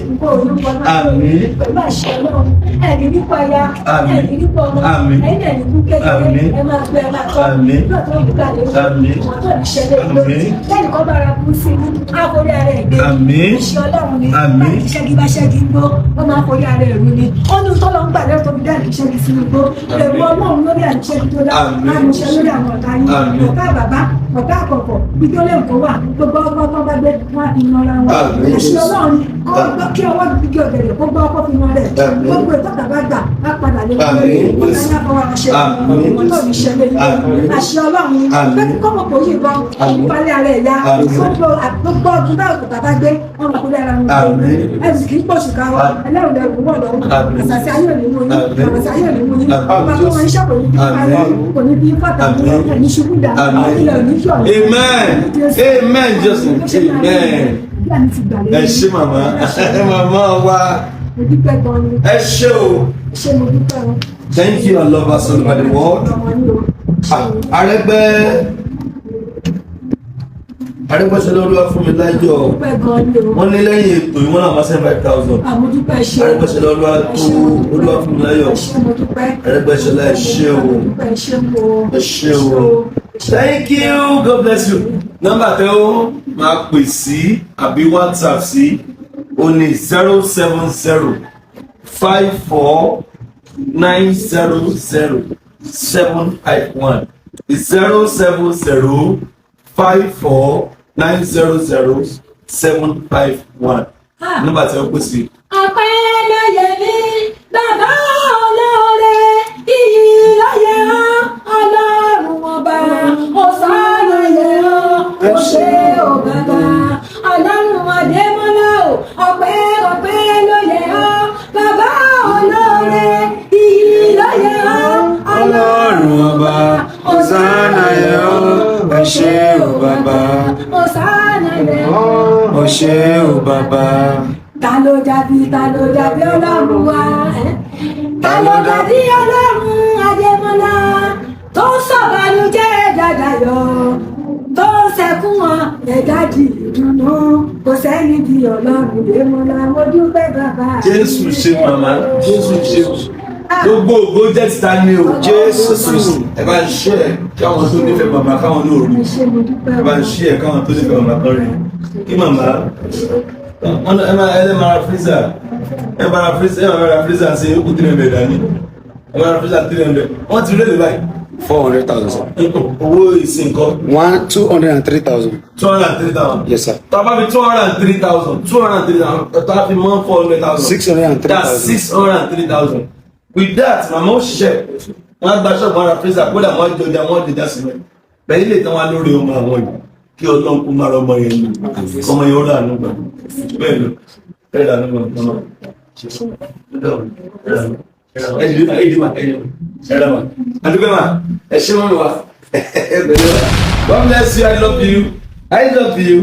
Àmín. Pẹ̀lú àṣẹ Ọlọ́run, ẹ̀rí nípa aya, Àmín. ẹ̀rí nípa ọmọ, Àmín. ẹ̀yin ẹ̀rí kú kékeré, Àmín. ẹ máa gbé, ẹ máa tọ́ Àmín. nígbà tó ń gbà lé Àmín. wọn tó ní ṣẹlẹ̀ lórí Àmín. lẹ́yìn kan bára kú sí i, á forí ara ẹ̀ gbé. Àmín. Àṣẹ Ọlọ́run ni. Àmín. Báyìí ṣẹ́gi bá ṣẹ́gi gbó, ó máa forí ara ẹ̀ rú ni. Ó ní tó lọ ń gbà lẹ́rù tó fi dá àdìṣẹ́gi sínú igbó. Èrò Ọlọ́run lórí àdìṣẹ́gi tó dá Àmín. àmúṣe lórí àwọn ọ̀tá yín, Àmín. ọ̀tá bàbá, ọ̀tá àkọ́kọ́, ibi tó lè kó wà, gbogbo ọgbọ́n tó bá gbé wọn á fi yan ara wọn. Àmín. Àṣẹ Ọlọ́run ni kó gbọ́ kí ọwọ́ gígé ọ̀gẹ̀dẹ̀ kó gbọ́ ọkọ́ fi yan rẹ̀. Àmín. Gbogbo ìtọ́ta bá gbà á padà lé wọn Àmín. lórí ọ̀tá yín, àfọwọ́ àṣẹ Àmín. ọmọ tó ní ṣẹlẹ̀ yìí. Àmín. Àṣẹ Ọlọ́run ni Àmín. pé kọ́mọ kò yí ìbọn Àmín. ìpalẹ̀ ara ẹ̀ ya. Àmín. Gbogbo gbogbo ọdún bá òkúta bá gbé ọmọ kúlẹ̀ ara wọn. Àmín. Ẹ̀sùn kì í pọ̀ ṣùkà wọn, ẹlẹ́rù lẹ́rù wọ̀ lọ́wọ́. Àmín. Àṣàṣì ayé ò ní mú yín, Àmín. àṣàṣì ayé ò ní mú yín. Àmín. Ọba tó wọn iṣẹ́ kò ní bí Àmín. parẹ́, kò ní bí fàtà, Àmín. ní ṣubú dà, Àmín. ilẹ̀ ò ní yọ̀. Amen. Amen, Jesus. Amen. Ẹ ṣé màmá, màmá wa. Mo dúpẹ́ gan ni. Ẹ ṣé o. Ṣé mo dúpẹ́ o. Thank you, I love us all over the world. Ọmọ ní o. Ah, Arẹ́gbẹ́ṣọlá olúwa fún mi láyọ̀. Dúpẹ́ gan ni o. Wọ́n ní lẹ́yìn ètò ìwọ́n náà máa send 5,000. Àmọ́ dúpẹ́, ṣé. Arẹ́gbẹ́ṣọlá olúwa tó olúwa fún mi láyọ̀. Ẹ ṣé, mo dúpẹ́. Arẹ́gbẹ́ṣọlá, ẹ ṣé o. Dúpẹ́, ẹ ṣé mo. Ẹ ṣé o. Thank you, God bless you. Nọ́mbà tẹ́ ó máa pè sí àbí WhatsApp sí o ní 07054900751, 07054900751. Nọ́mbà tẹ́ ó pè sí. Ọpẹ́ ló yẹ mí, bàbá olóore, iyì ló yẹ ọ́, Ọlọ́run ọba, ọ̀sán ló yẹ ọ́, ó ṣe ò bàbá. Ọlọ́run Adémọ́lá o, ọpẹ́, ọpẹ́ ló yẹ ọ́, bàbá olóore, iyì ló yẹ ọ́, Ọlọ́run ọba, Hosanna yẹ ọ́, ẹ ṣé o bàbá. Hosanna yẹ ọ́. Ó ṣé o bàbá. Ta ló dàbí, ta ló dàbí Ọlọ́run wa ẹ́? Ta ló dàbí Ọlọ́run Adémọ́lá tó ń sọ̀bànújẹ́ dàdàyọ̀, tó ń sẹkún wọn ẹ̀dá di ìdùnnú? Kò sẹ́ni bí Ọlọ́run Adémọ́lá. Mo dúpẹ́, bàbá. Jésù ṣe màmá, Jésù ṣe. Gbogbo ògo jẹ́ títa ní o. Jésù Kristi. Ẹ bá ń ṣe ẹ kí àwọn tó nífẹ̀ẹ́ màmá káwọn ní òru. Ẹ ṣé, mo dúpẹ́. Ẹ bá ń ṣe ẹ káwọn tó nífẹ̀ẹ́ màmá kan rí. Kí màmá wọn ẹ máa ẹ máa ra freezer, ẹ máa ra freezer, ẹ máa ra freezer ṣe é kú 300 dání. Ẹ máa ra freezer 300, wọ́n ti rélé báyìí. 400,000, sir. Owó ìsìn kan. One 203,000. 203,000. Yes, sir. Tá a bá fi 203,000, 203,000, tá a fi mọ́ 400,000. 603,000. That's 603,000. With that, màmá ó ṣiṣẹ́, wọ́n á gba ṣọ́ọ̀bù, wọn ra freezer, kódà wọ́n á jọjà, wọ́n jọjà sílẹ̀ bẹ́ẹ̀ ilé tán wá lórí ọmọ àwọn yìí. Kí Ọlọ́run kó má ra ọmọ yẹn lò, ọmọ yẹn ó rà nù gbà bẹ́ẹ̀ lọ, ẹ rà nù gbà mọ́mọ́ ẹ jìnnà ẹ jìnnà ẹ jìnnà ẹ rà mà àdúgbò mà. Ẹ ṣé mọ́ mi wá, ẹ bẹ̀rẹ̀ wá. God bless you. I love you, I love you.